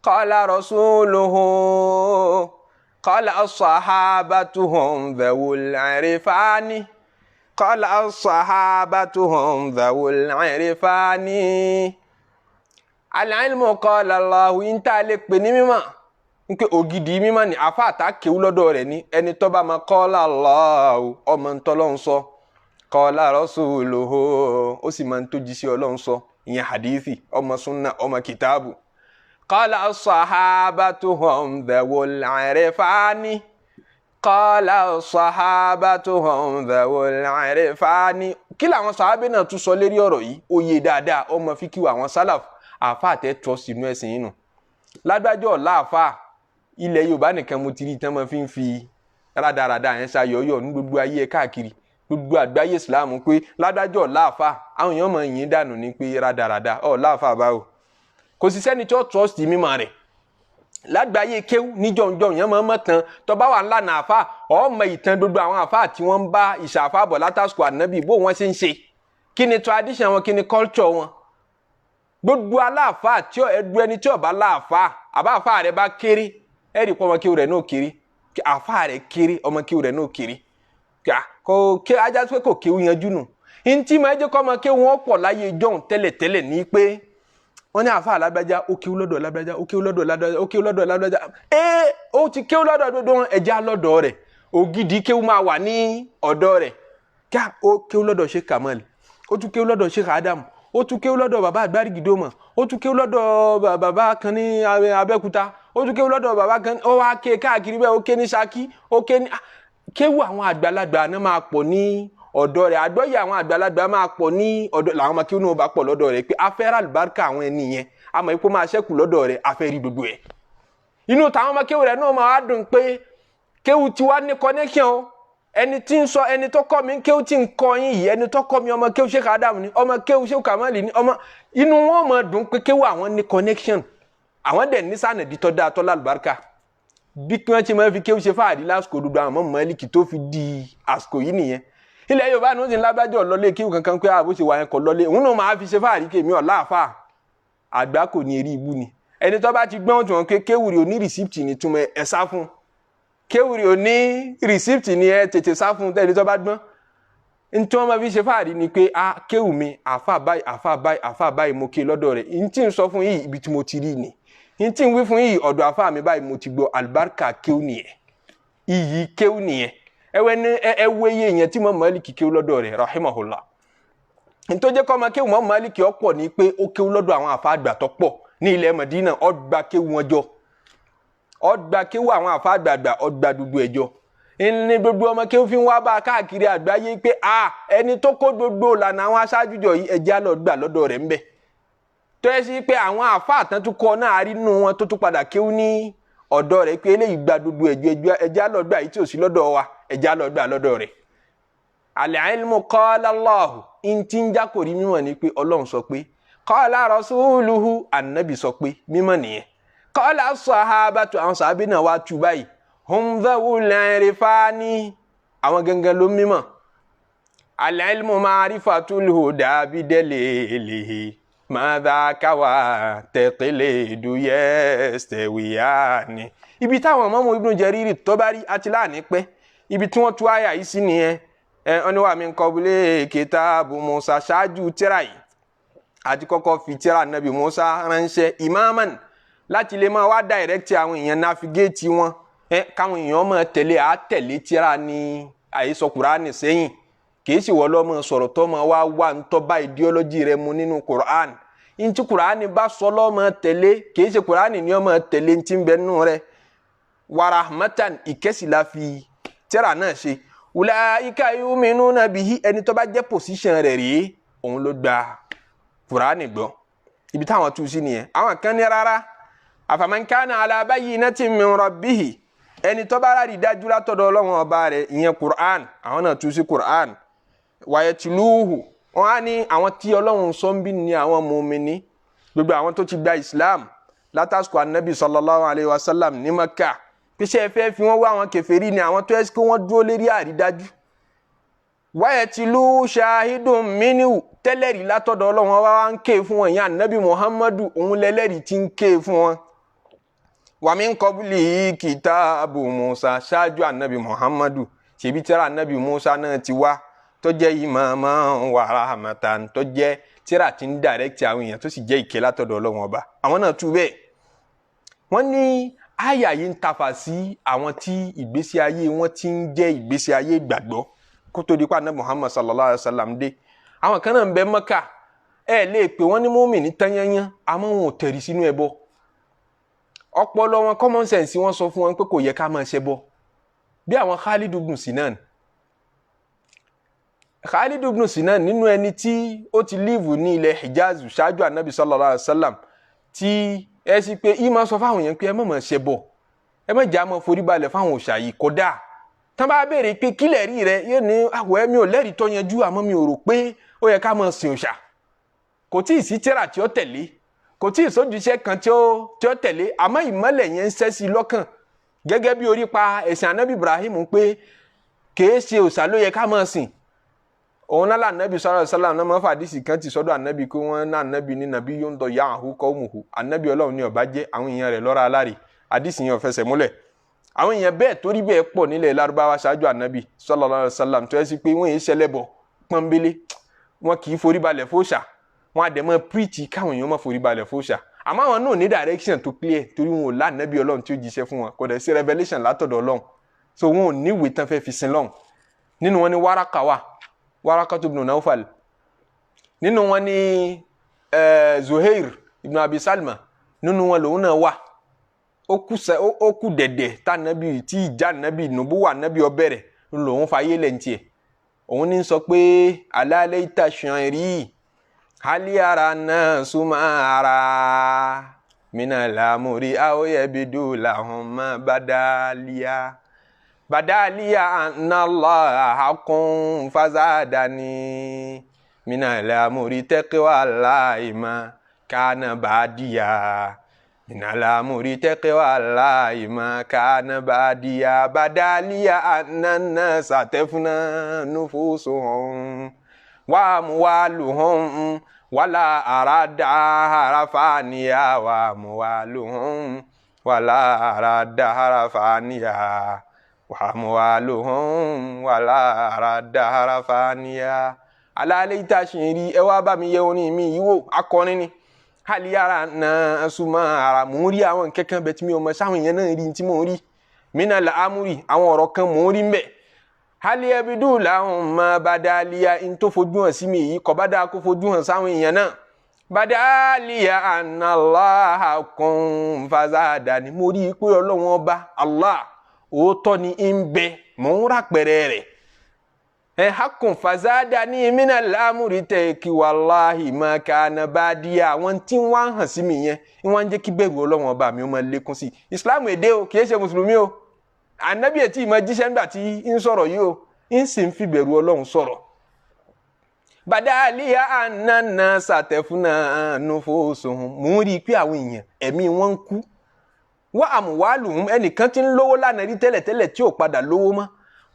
qala rasuluhu qala as-sahabatu hum dhawul irfani, qala as-sahabatu hum dhawul irfani. Al-ilmu qala Allahu, ń tá a lè pè ní mímọ̀ nke ògidì mímọ̀ ni àfáàtà kéwú lọ́dọ̀ rẹ̀ ní ẹni tó bá ma qala Allahu, ọmọ ntọ́lọ́ ń sọ, qala rasuluhu, ó sì máa ń tó jíṣẹ́ Ọlọ́run sọ, ìyẹn hadithi, ọmọ sunna, ọmọ kìtàbù. Qala as-sahabatu hum dhawul irfani, qala as-sahabatu hum dhawul irfani. Kí làwọn sàábé náà tún sọ lérí ọ̀rọ̀ yìí? Ó yé dáadáa, ọmọ fíkìwò àwọn sálàf àáfà tẹ́ trust inú ẹ̀sìn yìí nù. Lágbájọ́ láàfà ilẹ̀ Yorùbá nìkan mo ti rí tán máa fi ń fi rádaràda yẹn ṣayọ̀yọ̀ ní gbogbo ayé káàkiri gbogbo àgbáyé Islam pé ládájọ́ láàfà, àwọn èèyàn máa yín dànù ní pé rádaràda ọ̀ láàfà báwo. Kò sì sẹ́ni tí ó trust mímọ́ rẹ̀ lágbàáyé kéwú níjọ̀njọ̀ yẹn máa ń mọ̀ tán. Tó bá wà ńlá náà àfà, ọmọ ìtàn gbogbo àwọn àfà tí wọ́n ń bá ìṣàfà bọ̀ látàsùkò ànábì, bó wọ́n ṣe ń ṣe, kí ni tradition wọn, kí ni culture wọn. Gbogbo aláàfà tí ẹgbẹ́ ẹni tí ó bá láàfà, àbá àfà rẹ̀ bá kéré, ẹ̀rì pọ̀ ọmọ kéwú rẹ̀ náà kéré, àfà rẹ̀ kéré, ọmọ kéwú rẹ̀ náà kéré, kò ké ajá pé kò kéwú yanjú nù. Ntí máa jẹ́ kọ́ ọmọ kéwú wọn pọ̀ láyé jọ̀hún tẹ́lẹ̀tẹ́lẹ̀ ní pé wọ́n ní àfa alágbájá ó kéwú lọ́dọ̀ lágbájá, ó kéwú lọ́dọ̀ lágbájá, ó kéwú lọ́dọ̀ lágbájá, ee ó ti kéwú lọ́dọ̀ gbogbo wọn, ẹ̀já lọ́dọ̀ rẹ̀, ògidì kéwú máa wà ní ọ̀dọ̀ rẹ̀. Ká ó kéwú lọ́dọ̀ Sheikh Kamal, ó tún kéwú lọ́dọ̀ Sheikh Adam, ó tún kéwú lọ́dọ̀ bàbá àgbárígidómọ̀, ó tún kéwú lọ́dọ̀ bàbá kan ní Abẹ́òkúta, ó tún kéwú lọ́dọ̀ bàbá kan, ó wá ké káàkiri bẹ́ẹ̀, ó ké ní Ṣakí, ó ké ní kéwú. Àwọn àgbàlagbà náà máa pọ̀ ní ọ̀dọ̀ rẹ̀, àgbọ́yé àwọn àgbàlagbà máa pọ̀ ní ọ̀dọ̀ làwọn ọmọ kí wọn bá pọ̀ lọ́dọ̀ rẹ̀ pé afẹ́rẹ́ àlùbáríkà àwọn ẹni yẹn, àmọ́ ipò máa ṣẹ́kù lọ́dọ̀ rẹ̀, afẹ́ rí gbogbo ẹ̀. Inú táwọn ọmọ kéwù rẹ̀ náà máa dùn pé kéwù tiwa ní connection o. Ẹni tí ń sọ, ẹni tó kọ́ mi kéwù tí ń kọ́ yín yìí, ẹni tó kọ́ mi ọmọ kéwù Sheikh Adam ni, ọmọ kéwù Sheikh Kamali ni, ọmọ inú wọn máa dùn pé kéwù àwọn ní connection, àwọn dẹ̀ ní sànàdí tó dáa tó lálùbáríkà. Bí kí wọ́n ti máa fi kéwù ṣe fáàrí lásìkò dúdú àwọn ọmọ Málíkì tó fi di àsìkò yìí nìyẹn. Ilẹ̀ Yorùbá ni wọ́n ti ń lágbájọ́ lọ́lé kíwù kankan pé àbó ṣe wà yẹn kọ́ lọ́lé òun náà máa fi ṣe fáàrí kèmí ọ̀la àfà àgbà kò ní eré ibú ni. Ẹni tó bá ti gbọ́n tí wọ́n pé kéwùrì ò ní rìsíptì ní túmọ̀ ẹ̀ sá fún, kéwùrì ò ní rìsíptì ní ẹ tètè sá fún. Ẹni tó bá gbọ́n ntí wọ́n máa fi ṣe fáàrí ni pé a kéwù mi àfà báyìí, àfà báyìí, àfà báyìí mo ké lọ́dọ̀ rẹ̀, ntí ń sọ fún yìí ibi tí mo ti rí ni, ntí ń wí fún yìí ọ̀dọ̀ àfà mi báyìí mo ti gbọ́. Àlùbáríkà kéwù nìyẹn, iyì kéwù nìyẹn. Ẹwẹ ní ẹwẹ yé yẹn tí Imam Málíkì kéwú lọ́dọ̀ rẹ̀ rahimahullah. Ntọ́jẹ́ kọ́ ọmọ kéwú Imam Málíkì ọ̀pọ̀ ni pé ó kéwú lọ́dọ̀ àwọn àfa àgbà tó pọ̀ ní ilẹ̀ Madina, ọgbà kéwú wọn jọ, ọgbà kéwú àwọn àfa àgbààgbà, ọgbà gbogbo ẹ̀jọ ní gbogbo ọmọ kéwú fi ń wá bá a káàkiri àgbáyé pé a ẹni tó kó gbogbo ìlànà àwọn aṣáájú jọ yìí, ẹjẹ́ á lọ gbà lọ́dọ̀ rẹ̀ ńbẹ̀. Tó yẹ sí pé àwọn àfa àtàntúkọ náà rí nínú wọn tó tún padà kéwú ní ọ̀dọ̀ rẹ̀ pé eléyìí gba gbogbo ẹ̀jọ, ẹjẹ́ á lọ gbà yìí tí ò sí lọ́dọ̀ wa, ẹja lọ gbà lọ́dọ̀ rẹ̀. Al-ilmu qala Allahu, ntí ń jákòrí mímọ̀ ni pé Ọlọ́run sọ pé, qala rasuluhu, ànábì sọ pé, mímọ̀ nìyẹn. Qala sahabatu, àwọn sàábì náà wá tú báyìí, hum dhawul irfani, àwọn gangan ló mímọ̀. Al-ilmu ma'rifatul huda bidalilihi madha kawa taqlidu yastawiyani. Ibi táwọn ọmọ Ibn Jariri Tabari àti láàní pẹ́ ibi tí wọ́n tú àyà yìí sí nìyẹn. Ẹ ọ́n wa min qabli kitabu Musa, ṣáájú tíra yìí àti kọ́kọ́ fi tíra nàbì Musa ránṣẹ́ imaman, láti lè máa wá direct àwọn èèyàn, navigate wọn, ẹ káwọn èèyàn máa tẹ̀lé àtẹ̀lé tíra ní àyísọ Kùránì sẹ́yìn. Kìí sì wọ́n lọ́mọ sọ̀rọ̀ tó máa wá wá ntọ́ bá ideology rẹ mu nínú Kùránì. Ntí Kùránì bá sọ lọ́mọ tẹ̀lé, kìí ṣe Kùránì ní ọmọ tẹ̀lé ntí ń bẹ nínú rẹ. Warahmatan, ìkẹ́sìlá fi tírà náà ṣe. Ulaika yu'minuna bihi, ẹni tó bá jẹ́ position rẹ̀ rèé, òun ló gba Kùránì gbọ́. Ibi táwọn tú sí nìyẹn. Àwọn kan ní rárá, afaman kana ala bayyinatin min rabbihi, ẹni tó bá rárí dájú látọ̀dọ̀ Ọlọ́run ọba rẹ̀, ìyẹn Qur'an. Àwọn náà tú sí Qur'an. Wayatluhu, wọn á ní àwọn tí Ọlọ́run sọ ń bí ní àwọn mùmíní, gbogbo àwọn tó ti gba Islam látàsùkò anabi sallallahu alayhi wa sallam ní Maka, pèsè ẹ fẹ́ fi wọ́n wá àwọn kèfèrí ni, àwọn tó ẹ́ kí wọ́n dúró lérí àrídájú. Wayatlu shahidun minhu, tẹ́lẹ̀rí látọ̀dọ̀ Ọlọ́run wá ń ké fún wọn, ìyẹn anabi Muhammadu, òun lẹ́lẹ́rìí tí ń ké fún wọn. Wa min qablihi kitabu Musa, ṣáájú anabi Muhammadu, ṣèbí tírà anabi Musa náà ti wá, tó jẹ́ imaman wa rahmatan, tó jẹ́ tírà tí ń direct àwọn èèyàn, tó sì jẹ́ ìkẹ́ látọ̀dọ̀ Ọlọ́run ọba. Àwọn náà tú bẹ́ẹ̀. Wọ́n ní àyà yìí ń tafà sí àwọn tí ìgbésí ayé wọn ti ń jẹ́ ìgbésí ayé ìgbàgbọ́ kó tó di pa anabi Muhammad sallallahu alayhi wa sallam dé. Àwọn kan náà ń bẹ Mẹ́kà, ẹ lè pè wọ́n ní mùmínì tányányán, àmọ́ wọn ò tẹ̀rí sínú ẹbọ. Ọpọlọ wọn, common sense wọn sọ fún wọn pé kò yẹ ká máa ṣẹbọ. Bí àwọn Khalid ibn Sinan, Khalid ibn Sinan nínú ẹni tí ó ti líìvù ní ilẹ̀ Hijaz ṣáájú anabi sallallahu alayhi wa sallam, tí ẹ sì pé ìmọ̀ sọ fáwọn èèyàn pé ẹ má máa ṣẹbọ, ẹ má jà máa forí balẹ̀ fáwọn òòṣà yìí, kódà tán bá béèrè pé kílẹ̀ rí rẹ, yóò ní àwọ̀ mi ò lẹ́rìí tó yanjú, àmọ́ mi ò rò pé ó yẹ ká máa sìn òòṣà. Kò tí ì sí tírà tí ó tẹ̀lé, kò tí ì sójúṣe kan tí ó tẹ̀lé, àmọ́ ìmọ́lẹ̀ yẹn ń ṣẹ́ sí i lọ́kàn gẹ́gẹ́ bí orí pa ẹ̀sìn anabi Ibrahim pé kèé ṣe òòṣà ló yẹ ká máa sìn. Òun náà lànàbí sallallahu alaihi wasallam náà máa fàdísì kan ti sọ́dọ̀ ànábì kó wọ́n náà ànábì ní nàbí yóò ń dọ̀ yá àhú kọ́ òmùhù, ànábì Ọlọ́run ní ọba jẹ́ àwọn èèyàn rẹ̀ lọ́ra aláre. Àdísì yẹn ò fẹsẹ̀ múlẹ̀. Àwọn èèyàn bẹ́ẹ̀ torí bẹ́ẹ̀ pọ̀ nílẹ̀ Lárúbáwá ṣáájú ànábì sallallahu alaihi wasallam, tó yẹ sí pé wọ́n yìí ṣẹlẹ́bọ pọ́nbélé, wọn kì í forí balẹ̀ fóòṣà, wọn á dẹ̀ mọ́ píríìtì káwọn èèyàn má forí balẹ̀ fóòṣà. Àmọ́ àwọn náà ní direction tó clear, torí wọn ò lánàbí Ọlọ́run tí ó jíṣẹ́ fún wọn, kò dẹ̀ sí revelation látọ̀dọ̀ Ọlọ́run, so wọn ò níwèé tán fẹ́ fi sin lọ́hùn. Nínú wọn ni Waraka wà, Warakatu ibn Nawfal. Nínú wọn ni Zuhair ibn Abi Salma, nínú wọn lòun náà wà. Ó kú dẹ̀dẹ̀ tá nàbí tí ìjà nàbí nùbúwà nàbí ọbẹ̀rẹ̀ lòun fàyè lẹ́ntìẹ̀. Òun ní sọ pé ala laita shi'ri hal yara nasu ma ara minal amri aw yabdu lahum ma badaliya badaliya anna Allaha haqqun fazadani minal amri taqwallahi ma kana badiya minal amri taqwallahi ma kana badiya badaliya anna nasa tafna nufusuhum wa amwaluhum wala arada harafaniya wa amwaluhum wala arada harafaniya wa amwaluhum wala arada harafaniya. Alálẹ́ ìta ṣì ń rí ẹ wá bá mi yẹ orin mi yìí wò, akọrin ni. Hali yàrá náà súnmọ́ ara mò ń rí àwọn kankan bẹ́ẹ̀ tí mi ò mọ̀ sáwọn èèyàn náà rí tí mò ń rí mina la amúrì, àwọn ọ̀rọ̀ kan mò ń rí mbẹ́. Hali ẹbí làwọn máa badaliya n tó fojú hàn sí mi yìí kò bá dáa kó fojú hàn sáwọn èèyàn náà. Badaliya anallaha kun fazadani, mo rí i pé Ọlọ́run ọba Allah òótọ́ ni ń bẹ, mò ń rà pẹ̀rẹ̀ rẹ̀. Ẹ hakun fazadani mina lamuri tẹ̀kí wàláhì ma kana badiya, àwọn tí wọ́n hàn sí mi yẹn wọ́n ń jẹ́ kí bẹ̀rù Ọlọ́run ọba mi ó máa lékún sí i. Islam èdè o, kì í ṣe mùsùlùmí o, anabi ẹ̀ tí ì máa jíṣẹ́ nígbà tí ń sọ̀rọ̀ yìí o, ń sì ń fi bẹ̀rù Ọlọ́run sọ̀rọ̀. Badaliya anana sàtẹ̀fúnà nufusuhum, mò ń rí i pé àwọn èèyàn ẹ̀mí wọn ń kú, wọ́n àmúwálùhùn, ẹnìkan tí ń lówó lánàá rí tẹ́lẹ̀tẹ́lẹ̀ tí ò padà lówó mọ́,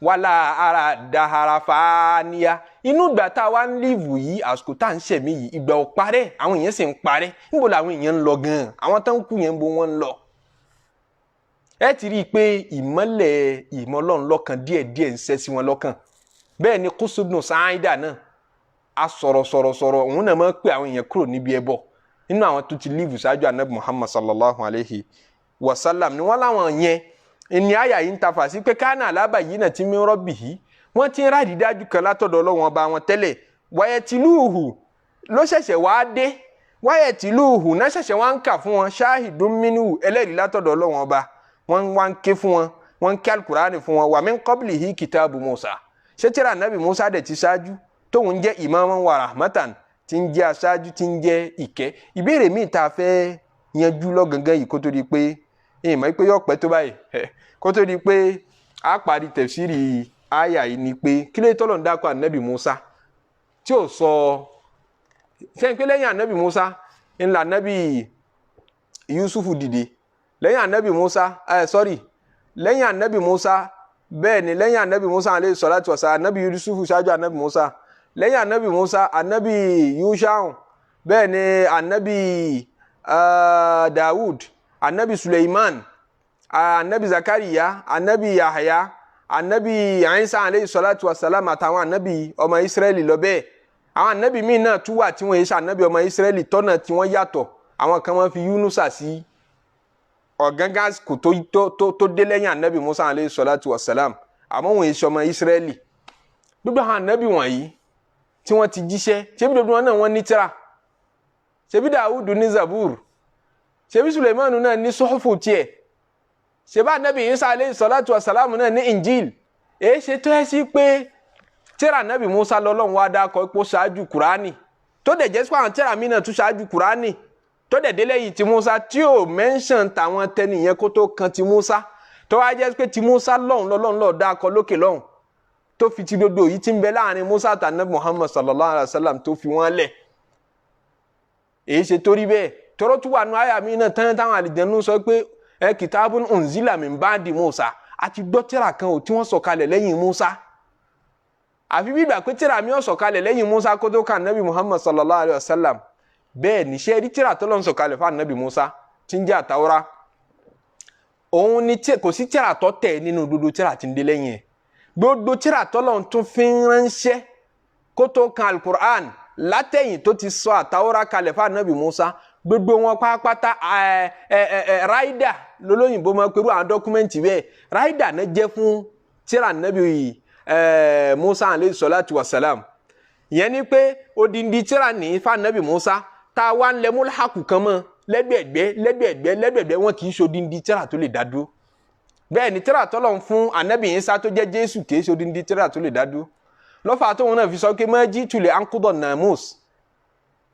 wàlà ara dahara fàníyà. Inú ìgbà tá a wá ń líìvù yìí, àsìkò tá à ń ṣẹ̀mí yìí, ìgbà ò parẹ́, àwọn èèyàn sì ń parẹ́. Níbo làwọn èèyàn ń lọ gan-an? Àwọn tó ń kú yẹn ń bo wọ́n ń lọ? Ẹ ti rí i pé ìmọ́lẹ̀ ìmọ̀ Ọlọ́run lọ́kàn díẹ̀díẹ̀ ń ṣẹ́ sí wọn lọ́kàn. Bẹ́ẹ̀ ni Qusubnu Sa'ida náà a sọ̀rọ̀ sọ̀rọ̀ sọ̀rọ̀, òun náà máa ń pè àwọn èèyàn kúrò níbi ẹbọ. Nínú àwọn tó ti líìvù ṣáájú anabi Muhammad sallallahu alayhi wa sallam ni wọ́n láwọn yẹn ní àyà yìí ń ta fà sí pé kánà alábà yìí náà ti min rabbihi, wọ́n ti ń ráàdì dájú kan látọ̀dọ̀ Ọlọ́run ọba wọn tẹ́lẹ̀. Wayatluhu ló ṣẹ̀ṣẹ̀ wá dé, wayatluhu náà ṣẹ̀ṣẹ̀ wá ń kà fún wọn, shahidun minhu, ẹlẹ́rìí látọ̀dọ̀ Ọlọ́run ọba, wọ́n wá ń ké fún wọn, wọ́n ń ké alukurani fún wọn. Wa min qablihi kitabu Musa, ṣé tírà anabi Musa dẹ̀ ti ṣáájú tóun jẹ́ imaman wa rahmatan, tí ń jẹ́ aṣáájú, tí ń jẹ́ ìkẹ́. Ìbéèrè míì tá a fẹ́ yanjú lọ́gangan yìí kó tó di pé ìmọ̀ pé yóò pẹ́ tó báyìí, kó tó di pé a parí tẹ̀síìrì àyà yìí ni pé kí ló tọ́lọ̀ ń dákọ̀ anabi Musa tí ò sọ sẹ́yìn pé lẹ́yìn anabi Musa ńlá anabi Yusufu dìde, lẹ́yìn anabi Musa sorry, lẹ́yìn anabi Musa, bẹ́ẹ̀ ni, lẹ́yìn anabi Musa alayhi salatu wa salam, anabi Yusufu ṣáájú anabi Musa, lẹ́yìn anabi Musa anabi Yusha'u, bẹ́ẹ̀ ni anabi Dawud, anabi Suleiman, anabi Zakariya, anabi Yahya, anabi Isa alayhi salatu wa salam, àtàwọn anabi ọmọ Israẹli lọ bẹ́ẹ̀. Àwọn anabi míì náà tún wà tí wọ́n yẹ ṣe anabi ọmọ Israẹli tọ́nà tí wọ́n yàtọ̀. Àwọn kan wọ́n fi Yunusa sí ọ̀gángan kò tó dé lẹ́yìn anabi Musa alayhi salatu wa salam, àmọ́ wọ́n yẹ ṣe ọmọ Israẹli. Gbogbo àwọn anabi wọ̀nyí tí wọ́n ti jíṣẹ́, ṣebí gbogbo wọn náà wọ́n ní tírà? Ṣebí Dawudu ní Zabur, ṣebí Suleimanu náà ní sọ́fù tiẹ̀, ṣebí anabi Isa alayhi salatu wa salam náà ní Injil. Èyí ṣe tó ẹ sí pé Tírà anabi Musa lọ́lọ́run wá dákọ pé ó ṣáájú Kùránì, tó dẹ̀ jẹ́ sọ àwọn tírà mi náà tún ṣáájú Kùránì, tó dẹ̀ délé yìí ti Musa, tí ò mẹ́ńsàn tàwọn tẹni yẹn kó tó kan ti Musa, tó wá jẹ́ pé ti Musa lọ́hùn lọ́lọ́run lọ́ọ́ dákọ lókè lọ́hùn, tó fi ti gbogbo yìí ti ń bẹ láàrin Musa àti anabi Muhammad sallallahu alayhi wa sallam tó fi wọ́n lẹ̀. Èyí ṣe torí bẹ́ẹ̀ tọ́rọ́ tún wà nù àyà mi náà tán táwọn àlìjẹnu sọ pé ẹ kitabun unzila min ba'di Musa, àti gbọ́ tírà kan ò tí wọ́n sọ̀kalẹ̀ lẹ́yìn Musa. Àfi bí ìgbà pé tírà mi ò sọ̀kalẹ̀ lẹ́yìn Musa kó tó kan anabi Muhammad sallallahu alayhi wa sallam. Bẹ́ẹ̀ ní ṣe rí tírà tó lọ́n sọ̀kalẹ̀ fún anabi Musa tí ń jẹ́ àtàwọ́rá, òun ni kò sí tírà tó tẹ̀ nínú gbogbo tírà tí ń dé lẹ́yìn ẹ̀. Gbogbo tírà tó lọ́n tún fi ń ránṣẹ́ kó tó kan alukur'an látẹ̀yìn tó ti sọ àtàwọ́rá kalẹ̀ fún anabi Musa, gbogbo wọn pátápátá ráìdà lólóyìnbó máa pẹ̀lú àwọn dọ́kúmẹ́ǹtì bẹ́ẹ̀, ráìdà náà jẹ́ fún tírà anabi Musa alayhi salatu wa salam. Ìyẹn ni pé odindi tírà ní fún anabi Musa tá a wá ń lẹ múlhàkù kan mọ́ lẹ́gbẹ̀ẹ́gbẹ́ lẹ́gbẹ̀ẹ́gbẹ́ lẹ́gbẹ̀ẹ́gbẹ́, wọn kì í ṣe odindi tírà tó lè dá dúró. Bẹ́ẹ̀ ni tírà tọ́lọ̀ ń fún anabi Isa tó jẹ́ Jésù kì í ṣe odindi tírà tó lè dá dúró. Lọ́fà tóun náà fi sọ pé ma jitu li anquda namus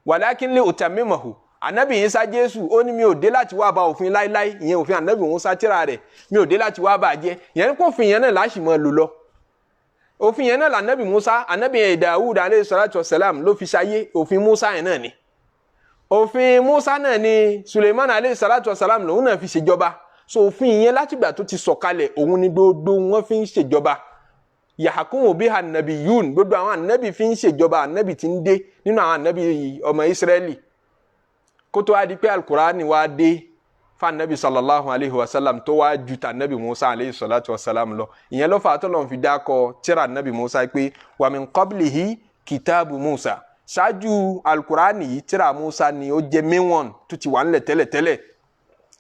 walakin li utammimahu. Anabi Isa Jésù ó ní mi ò dé láti wá ba òfin láíláí, ìyẹn òfin anabi Musa tírà rẹ̀, mi ò dé láti wá bá a jẹ́. Ìyẹn kó òfin yẹn náà láṣì máa lò lọ. Òfin yẹn náà lànàbì Musa, anabi Dawud alayhi salatu wasalam ló fi ṣayé, òfin Musa yẹn náà ni. Òfin Musa náà ni Suleiman alayhi salatu wasalam lòun náà fi ṣèjọba. So òfin yẹn látìgbà tó ti sọ̀kalẹ̀ òun ni gbogbo wọn fi ń ṣèjọba. Yahkumu biha nabiyun, gbogbo àwọn anabi fi ń ṣèjọba, anabi ti ń dé nínú àwọn anabi ọmọ Israẹli. Kó tó wá di pé alukurani wá dé fa anabi sallallahu alayhi wa sallam tó wá ju ta anabi Musa alayhi salatu wa salam lọ. Ìyẹn ló fà á tó lọ́n fi dákọ tírà anabi Musa pé wa min qablihi kitabu Musa. Ṣáájú alukurani yìí tírà Musa ni ó jẹ́ mẹ́wọ̀n tó ti wà ńlẹ̀ tẹ́lẹ̀tẹ́lẹ̀.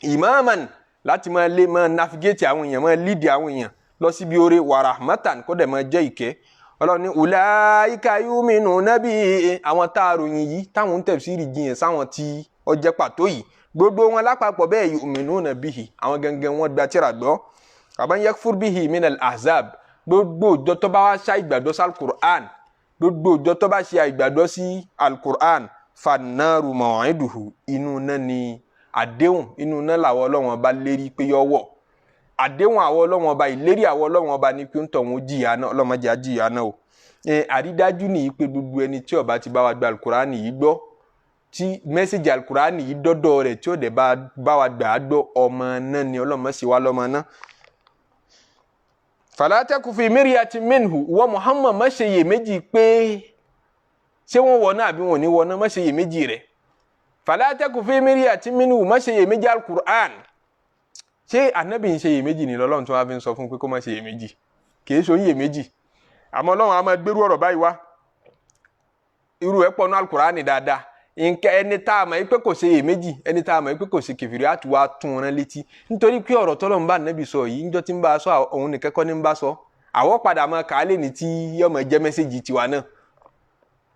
Imaman, láti máa lé máa navigate àwọn èèyàn, máa lead àwọn èèyàn lọ síbi oore, wa rahmatan, kó dẹ̀ máa jẹ́ ìkẹ́. Ọlọ́run ní ulaika yu'minuna bihi, àwọn tá a ròyìn yìí táwọn ń tafsiri jiyàn sáwọn tí ó jẹ́ pàtó yìí, gbogbo wọn lápapọ̀ bẹ́ẹ̀ yu'minuna bihi, àwọn gangan wọn gba tírà gbọ́. Wa man yakfur bihi minal ahzab, gbogbo ìjọ tó bá wá ṣá ìgbàgbọ́ sí alukur'an, gbogbo ìjọ tó bá ṣe àìgbàgbọ́ sí alukur'an, fannaru maw'iduhu, inú náà ni àdéhùn, inú náà làwọn Ọlọ́run ọba lérí pé yọ wọ̀. Àdéhùn àwọn Ọlọ́run ọba, ìlérí àwọn Ọlọ́run ọba ni pé ń tọ̀ wọ́n jìyà náà, ọlọ́mọdé á jìyà náà o. Àrídájú nìyí pé gbogbo ẹni tí ó bá ti bá wa gba alukur'an yìí gbọ́, tí message alukur'an yìí dọ́dọ̀ rẹ̀ tí ó dẹ̀ bá wa gbà á gbọ́, ọmọ náà ni, ọlọ́mọ sì wá lọ́mọ náà. Fala taku fi miryatin minhu, ìwọ Muhammad má ṣe iyèméjì pé ṣé wọ́n wọ̀ náà àbí wọn ò ní wọ̀ náà, má ṣe iyèméjì rẹ̀. Fala taku fi miryatin minhu, má ṣe iyèméjì alukur'an. Ṣé anabi ń ṣe iyèméjì ni lọ́lọ́run tó wá fi ń sọ fún pé kó má ṣe iyèméjì? Kì í ṣe iyèméjì, àmọ́ Ọlọ́run á máa gbérú ọ̀rọ̀ báyìí wá. Irú ẹ̀ pọ̀ ní alukur'an dáadáa. Nǹkan ẹni tá a mọ̀ pé kò ṣe iyèméjì, ẹni tá a mọ̀ pé kò ṣe kẹfìrí, á tún wá tún rán létí. Nítorí pé ọ̀rọ̀ tọ́lọ́run bá anabi sọ yìí, níjọ́ tí ń bá a sọ òun nìkan kọ́ ní ń bá sọ. Àwọ̀ padà máa kà á lè ní tí yóò máa jẹ́ message tiwa náà.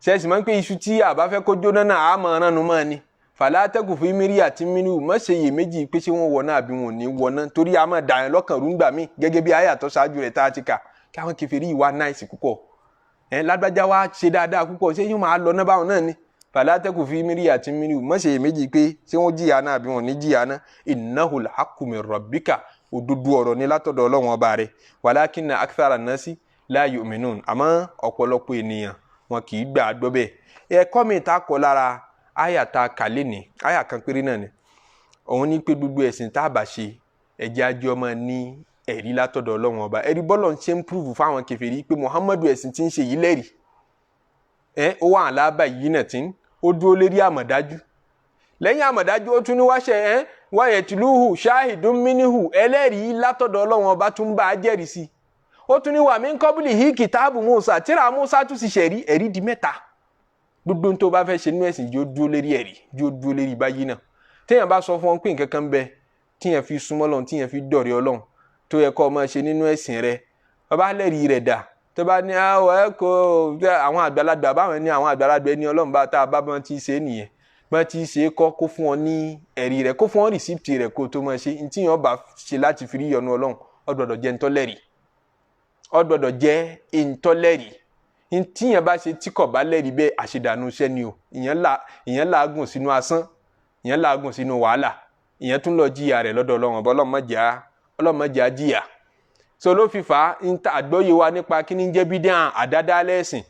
Ṣẹ́ẹ̀sì máa ń pé iṣu tí a bá fẹ́ kó jóná náà á máa ránu máa ni. Fala taku fi miryatin minhu, má ṣe iyèméjì pé ṣé wọ́n wọ̀ náà àbí wọn ò ní wọ̀ náà, torí a máa dà yẹn lọ́kàn rú ńgbà míì, gẹ́gẹ́ bí àyà tó ṣáájú rẹ̀ tá a ti kà kí àwọn kèfèrí yìí wá nice púpọ̀, ẹ lágbájá wá ṣe dáadáa púpọ̀, ṣé yóò máa lọ náà báwọn náà ni? Fala taku fi miryatin minhu, má ṣe iyèméjì pé ṣé wọ́n jìyà náà àbí wọn ò ní jìyà náà. Innahul haqqu min rabbika, òdodo ọ̀rọ̀ ni látọ̀dọ̀ Ọlọ́run ọba rẹ̀. Walakinna akthara nnasi la yu'minun, àmọ́ ọ̀pọ̀lọpọ̀ ènìyàn wọn kì í gbà á gbọ́ bẹ́ẹ̀. Ẹ̀kọ́ mi ta kọ́ lára àyà ta kàlẹ́ ní àyà kan péré náà ni, òun ní pé gbogbo ẹ̀sìn tá a bá ṣe, ẹ̀jẹ̀ ajé ọmọ ní ẹ̀rí látọ̀dọ̀ Ọlọ́run ọba. Ẹ̀rí bọ́lọ̀ ń ṣe ń prove fáwọn kèfèrí pé Muhammadu ẹ̀sìn tí ń ṣe yìí lẹ́rìí. Ẹ̀ ó wà àlábà yìí náà tí ó dúró lérí àmọ̀dájú. Lẹ́yìn àmọ̀dájú ó tún ní wáṣẹ ẹ̀ wáyẹ̀ tìlúhù shahidun minhu, ẹlẹ́rìí látọ̀dọ̀ Ọlọ́run ọba tún bá a jẹ́rìí sí. Ó tún ní wa min qablihi kitabu Musa, tíra Musa tún sì ṣẹ̀rí, ẹ̀rí di mẹ́ta. Gbogbo tó bá fẹ́ ṣe nínú ẹ̀sìn, jó dúró lérí ẹ̀rí, jó dúró lérí báyìí náà. Téèyàn bá sọ fún ọ pé nǹkan kan bẹ tíyẹn fi súnmọ́ Ọlọ́run, tíyẹn fi dọ̀rẹ́ Ọlọ́run, tó yẹ kó o máa ṣe nínú ẹ̀sìn rẹ, bàbá lẹ́rìí rẹ̀ dà, tó bá ní àwọn ẹ kó àwọn àgbàlagbà báwọn ní àwọn àgbàlagbà ẹni Ọlọ́run bá tá a bá bọ́n ti ṣe é nìyẹn, bọ́n ti ṣe é kọ́, kó fún ọ ní ẹ̀rí rẹ̀, kó fún ọ receipt rẹ̀ kó tó máa ṣe. Ní tíyẹn bá ṣe láti fi rí ìyọ́nú Ọlọ́run, ó gbọ́dọ̀ jẹ́ ntọ́lẹ́rìí, ó gbọ́dọ̀ jẹ́ ntọ́lẹ́rìí. Tíyẹn bá ṣe tí kò bá lẹ́rìí bẹ́ẹ̀, àṣedànù iṣẹ́ ni o. Ìyẹn làágùn sínú asán, ìyẹn làágùn sínú wàhálà, ìyẹn tún lọ jìyà rẹ̀ lọ́dọ̀ Ọlọ́run ọba. Ọlọ́run má jẹ́ á jìyà. So ló fi fà á ń ta àgbọ́yé wa nípa kí ni jẹ́ bídíà, àdádálẹ̀ ẹ̀sìn.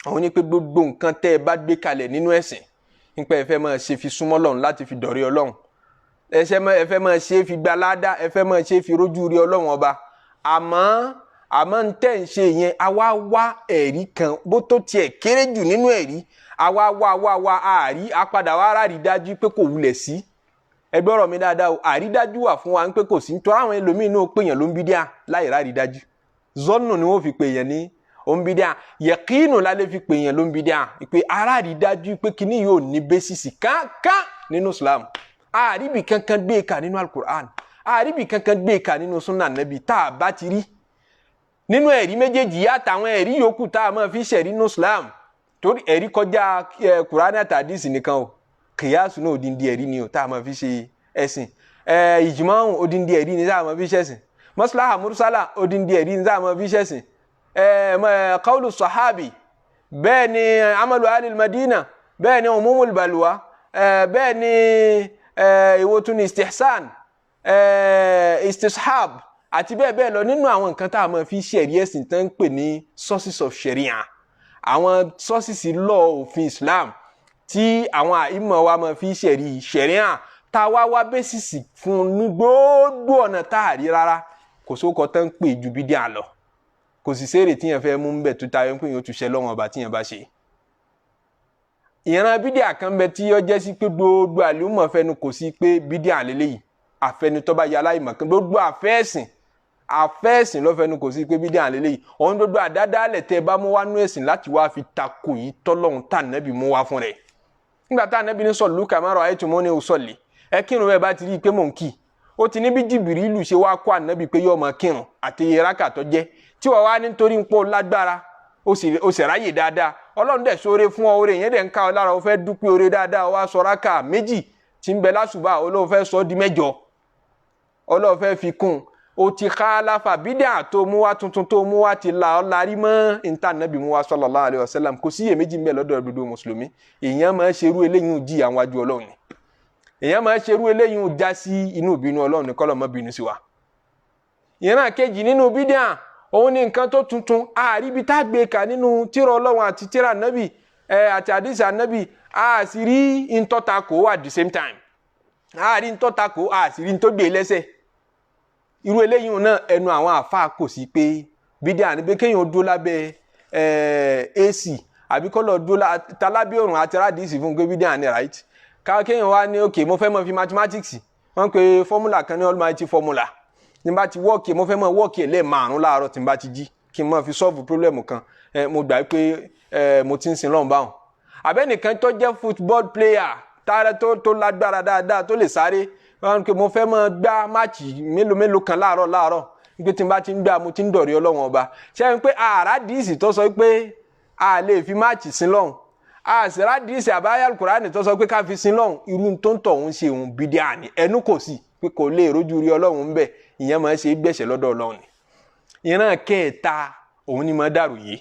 Òun ni pé gbogbo nǹkan tẹ́ ẹ bá gbé kalẹ̀ nínú ẹ̀sìn, nípa ẹ fẹ́ máa ṣe fi súnmọ́ Ọlọ́run láti fi dọ̀rẹ́ Ọlọ́run, ẹ fẹ́ máa ṣe fi gba ládá, ẹ fẹ́ máa ṣe fi rójú rí Ọlọ́run ọba, àmọ́ ń tẹ́ ń ṣe yẹn, àwa wá ẹ̀rí kan bó tó tiẹ̀ kéré jù nínú ẹ̀rí, àwa wá wá wá àárí, apadà wá rárí dájú pé kò wulẹ̀ sí. Ẹ gbọ́rọ̀ mi dáadáa o, àrídájú wà fún wa pé kò sí, nítorí àwọn ẹlòmíín náà pèèyàn ló ń bídíà láì rárí dájú. Zọ́nù ni wọ́n fi pèèyàn ní ó ń bídíà, yẹ̀kínù la lè fi pèèyàn ló ń bídíà, pé aráàrí dájú pé kíní yóò ní basis kankan nínú Islam, àríbì kankan gbé ka nínú Al-Qur'an, àríbì kankan gbé ka nínú Sunnah Nabi. Tá a bá ti rí nínú ẹ̀rí méjèèjì àtàwọn ẹ̀rí yòókù tá a máa fi ṣẹ̀rí nínú Islam, torí ẹ̀rí kọjá Kùránì àti àdìsí nìkan o, kìyàsù náà odindi ẹ̀rí ni o tá a máa fi ṣe ẹ̀sìn, ìjìmọ̀hún odindi ẹ̀rí ni tá a máa fi ṣẹ̀sìn, maslaha mursala odindi ẹ̀rí ni tá a máa fi ṣẹ̀sìn, qawlu sahabi, bẹ́ẹ̀ ni amalu alil madina, bẹ́ẹ̀ ni umumul balwa, bẹ́ẹ̀ ni ìwo tún ni istihsan, istishab àti bẹ́ẹ̀ bẹ́ẹ̀ lọ nínú àwọn nǹkan tá a máa fi ṣẹ̀rí ẹ̀sìn tán ń pè ní sources of sharia, àwọn sources law òfin Islam tí àwọn àìmọ̀ wa máa fi ṣẹ̀rí sharia, tá a wá wá basis fún ní gbogbo ọ̀nà tá a rí rárá, kò sóko tán ń pè ju bídíà lọ. Kò sì sérè tíyẹn fẹ́ mú bẹ̀ tó tayọ pé yóò tún ṣe lọ́wọ́n ọba tíyẹn bá ṣe. Ìran bídíà kan bẹ tí ó jẹ́ sí pé gbogbo àlùmọ̀ fẹnu kò sí pé bídíà lélẹ́yìí, àfẹnutọ́ bá yẹ aláìmọ̀ kan, gbogbo àfẹ́ẹ̀sìn ló fẹnu kò sí pé bídíà lélẹ́yìí. Òun gbogbo àdádálẹ̀ tẹ́ bá mú wá nú ẹ̀sìn láti wá fi takò yìí tọ́lọ́hún tá nẹ́bí mú wá fún rẹ̀. Nígbà tá nẹ́bí ní sallu kama ra'aytumuni usalli, ẹ kírun bẹ́ẹ̀ bá ti rí i pé mò ń kí, ó ti ní bí Jìbìrìlù ṣe wá kó ànábì pé yóò máa kírun àti iye rákà tó jẹ́, tí wọ́n wá nítorí ń pọ̀ lágbára, ó sì ráyè dáadáa, Ọlọ́run dẹ̀ sóore fún ọ, oore yẹn dẹ̀ ń ká ọ lára, ó fẹ́ dúpẹ́ oore dáadáa, ó wá sọ rákà 2 tí ń bẹ lásùbà, Olóhùn fẹ́ sọ di 8, Ọlọ́run fẹ́ fi kún, o ti khalafa bídà tó mú wá tuntun tó mú wá ti la ọ larí mọ́ níta nàbì mú wá sallallahu alaihi wasallam. Kò sí iyèméjì ń bẹ lọ́dọ̀ gbogbo mùsùlùmí, èèyàn máa ń ṣerú eléyìí jí àwọn ajú Ọlọ́run ni, èèyàn máa ń ṣerú eléyìí já sí inú ìbínú Ọlọ́run ní kọ́lọ́ mọ́ bínú sí wa. Ìran kejì nínú bídà òun ni nǹkan tó tuntun, àríbi tá a gbé ka nínú tírà Ọlọ́run àti tírà nábì àti àdìsí ànábì, a sì rí ntọ́takò at the same time, a rí ntọ́takò, a sì rí ntọ́gbé lẹ́sẹ̀. Irú eléyìí náà ẹnu àwọn àfáà kò sí pé bídíà ni, pé kéèyàn dúró lábẹ́ AC àbí kọ́ lọ dúró talábẹ́ òrùn àti rádìsì fún pé bídíà ni, right? Ká kéèyàn wá ní ok, mo fẹ́ mọ fi mathematics, wọ́n pe formula kan ní almighty formula, tí n bá ti wọ́ọ̀kì, mo fẹ́ mọ wọ́ọ̀kì ẹ̀ lẹ́ẹ̀márùn láàárọ̀ tí n bá ti jí, kí n mọ fi solve problem kan, mo gbà pé mo ti ń sin lọ́nà báwọn. Àbẹ́nìkan tó jẹ́ football player tára tó lágbára dáadáa tó lè sáré, wọ́n pe mo fẹ́ mọ gbá match mélòó mélòó kan láàárọ̀ láàárọ̀, pé tí n bá ti ń gbá mo ti ń dọ̀rí Ọlọ́run ọba. Ṣé ẹ pé àràdìsì tó sọ pé a lè fi match sin lọ́hùn, àṣìrádìsì àbáyá Kùránì tó sọ pé ká fi sin lọ́hùn, irú tó ń tọ̀ ń ṣe òun bídíà ni, ẹnu kò sí pé kò lè rójú rí Ọlọ́run ń bẹ̀, ìyẹn máa ń ṣe gbẹ̀ṣẹ̀ lọ́dọ̀ Ọlọ́run ni. Ìran kẹta òun ni máa dàrú yìí,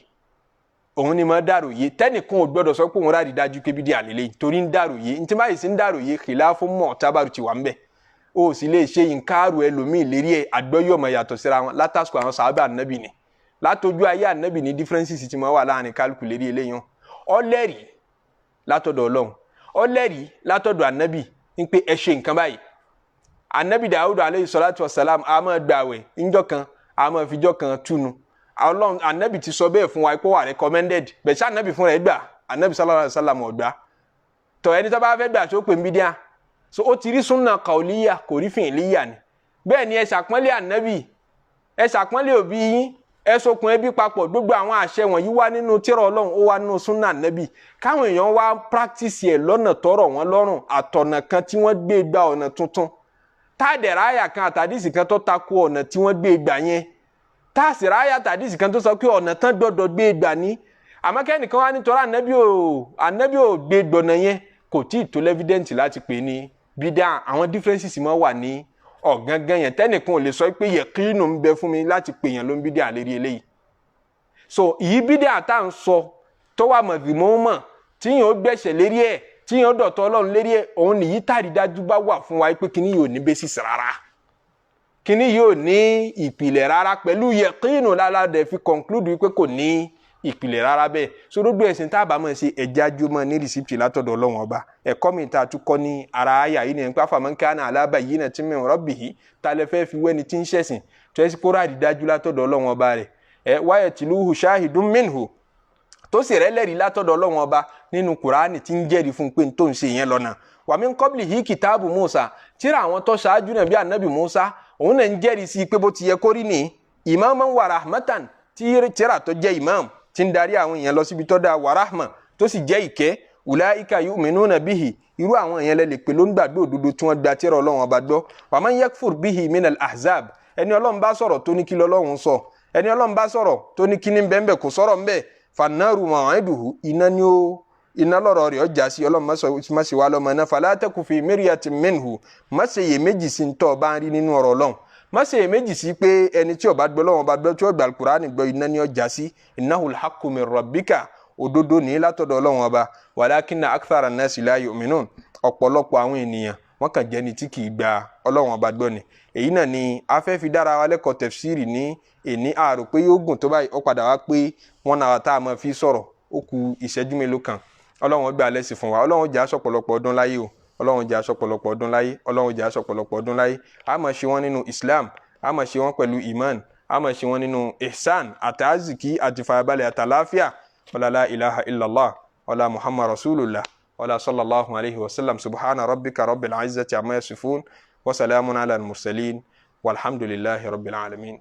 òun ni máa dàrú yìí, tẹnìkan ò gbọdọ̀ sọ pé òun rárí dájú pé bídíà lélẹ́yìn torí ń dàrú yìí, ntí báyìí sí ń dàrú yìí, khilafu mu'tabaru ti wà ń bẹ̀, o sì lè ṣe nkáàrù ẹlòmíì lérí ẹ, àgbọ́yé ọmọ yàtọ̀ síra wọn látàsùkò àwọn sàábà ànábì ni, látọjú ayé ànábì ní differences ti máa wà láàrin kálukú lérí eléyìí. Ọlẹ́rìí látọ̀dọ̀ Ọlọ́run, ọlẹ́rìí látọ̀dọ̀ ànábì ń pé ẹ ṣe nǹkan báyìí. Ànábì Dàúdù aleyhi salatu wa salam a máa gbààwẹ̀ ńjọ́ kan, a máa fijọ́ kan túnu. Ọlọ́run ànábì ti sọ bẹ́ẹ̀ fún wa pé wà recommended bẹ́ẹ̀, ṣé ànábì fúnra ẹ̀ gbà? Ànábì sallallahu alayhi wa sallam ọ̀gbà tọ̀. Ẹni tó bá fẹ́ gbà tó pè ń bídíà, so ó ti rí súnà kàólíyà, kò rí fìlíyà ni. Bẹ́ẹ̀ ni ẹ ṣàpọ́nlé ànábì, ẹ ṣàpọ́nlé òbí yín, ẹ sokùn ẹbí papọ̀, gbogbo àwọn àṣẹ wọ̀nyí wá nínú tírà Ọlọ́run, ó wá nínú súnà ànábì. Káwọn èèyàn wá practice ẹ̀ lọ́nà tọ́rọ̀ wọn lọ́rùn àtọ̀nà kan tí wọ́n gbé gba ọ̀nà tuntun, táàdẹ̀rẹ̀ àyà kan àtàdísì kan tó takò ọ̀nà tí wọ́n gbé gbà yẹn, táàsì ráyà àtàdísì kan tó sọ pé ọ̀nà tán gbọ́dọ̀ gbé gbà ní. Àmọ́ kẹ́nìkan wá nítorí ànábì ò gbé gbọ̀nà yẹn, kò tí ì tó l'evidence láti pè ní bídà. Àwọn differences máa wà ní ọ̀gángan yẹn, tẹ́nìkan ò lè sọ pé yẹ̀kínù ń bẹ fún mi láti pè yàn ló ń bídà lérí eléyìí. So ìyí bídíà tá à ń sọ tó wà mọ̀dìmọ́mọ̀ tíyàn ó gbẹ̀ṣẹ̀ lérí ẹ̀, tíyàn ó dọ̀tọ̀ Ọlọ́run lérí ẹ̀, òun nìyí tàrídájú bá wà fún wa pé kíní yóò ní basis rárá, kíní yóò ní ìpìlẹ̀ rárá, pẹ̀lú yẹ̀kínu lálàdẹ̀ fi conclude wípé kò ní ìpìlẹ̀ rárá bẹ́ẹ̀. So gbogbo ẹ̀sìn tá a bá máa ṣe, ẹ̀já jùmọ̀ ní rìsíptì látọ̀dọ̀ Ọlọ́run Ọba. Ẹ̀kọ́ mi ta tún kọ́ ní ara àyà yìí nìyẹn pé afaman kana ala bayyinatin min rabbihi, ta lẹ fẹ́ fi wẹ́ni tí ń ṣẹ̀sìn tó ẹ sì kóra àrídájú látọ̀dọ̀ Ọlọ́run Ọba rẹ̀, ẹ wa yatluhu shahidun minhu, tó sì rẹ́lẹ́rìí látọ̀dọ̀ Ọlọ́run Ọba nínú Kùránì tí ń jẹ́rìí fún pé tó ń ṣe yẹn lọ́nà. Wa min qablihi kitabu Musa, tíra àwọn tó ṣáájú náà bí anabi Musa, òun náà ń jẹ́rìí sí pé bó ti yẹ kó rí ni, imaman wa rahmatan, tíra tó jẹ́ imam tí ń darí àwọn èèyàn lọ síbi tó dáa, wa rahma, tó sì jẹ́ ìkẹ́. Ulaika yu'minuna bihi, irú àwọn èèyàn lẹ lè pè ló ń gbàgbé òdodo tí wọ́n gba tíra Ọlọ́run Ọba gbọ́. Wa man yakfur bihi minal ahzab, ẹni Ọlọ́run bá sọ̀rọ̀ tó ní kí lọ́lọ́run sọ, ẹni Ọlọ́run bá sọ̀rọ̀ tó ní kí ní bẹ́ẹ̀ kò sọ̀rọ̀ ńbẹ́, fannaru maw'iduhu, iná ni ó iná lọ́rọ̀ rẹ̀ ọjà sí. Ọlọ́run má ṣe wá lọ́mọ náà. Fala taku fi miryatin minhu, má ṣe iyèméjì sí ń tọ́ ọ bá ń rí nínú ọ̀rọ̀ Ọlọ́run, má ṣe iyèméjì sí pé ẹni tí ó bá gbọ́ Ọlọ́run bá gbọ́, tí ó gbà Al-Qur'ani gbọ́, iná ni ọjà sí. Innahul haqqu min rabbika, òdodo ní látọ̀dọ̀ Ọlọ́run Ọba, walakinna akthara nnasi la yu'minun, ọ̀pọ̀lọpọ̀ àwọn ènìyàn wọ́n kàn jẹ́ni tí kì í gba Ọlọ́run Ọba gbọ́ ni. Èyí náà ni a fẹ́ fi dára wa lẹ́kọ̀ọ́ tafsiri ní èní. Àrò pé yóò gùn tó báyìí, ó padà wá pé wọ́n náà tá a máa fi sọ̀rọ̀, ó ku ìṣẹ́jú mélòó kan. Ọlọ́run gbà lẹ́sìn fún wa. Ọlọ́run jẹ́ aṣọ̀pọ̀lọpọ̀ ọdún láyé o. Ọlọ́run jẹ́ aṣọ̀pọ̀lọpọ̀ ọdún láyé. Ọlọ́run jẹ́ aṣọ̀pọ̀lọpọ̀ ọdún láyé. A máa ṣe wọ́n nínú Islam, a máa ṣe wọ́n pẹ̀lú iman, a máa ṣe wọ́n nínú ihsan àtàzìkí àti fàyàbalẹ̀ àtàláfíà. Wala la ilaha illallah, wala Muhammad rasulullah, wala sallallahu alayhi wa sallam. Subhana rabbika rabbil izzati amma yasifun, wa salamun ala al-mursalin, walhamdulillahi rabbil alamin.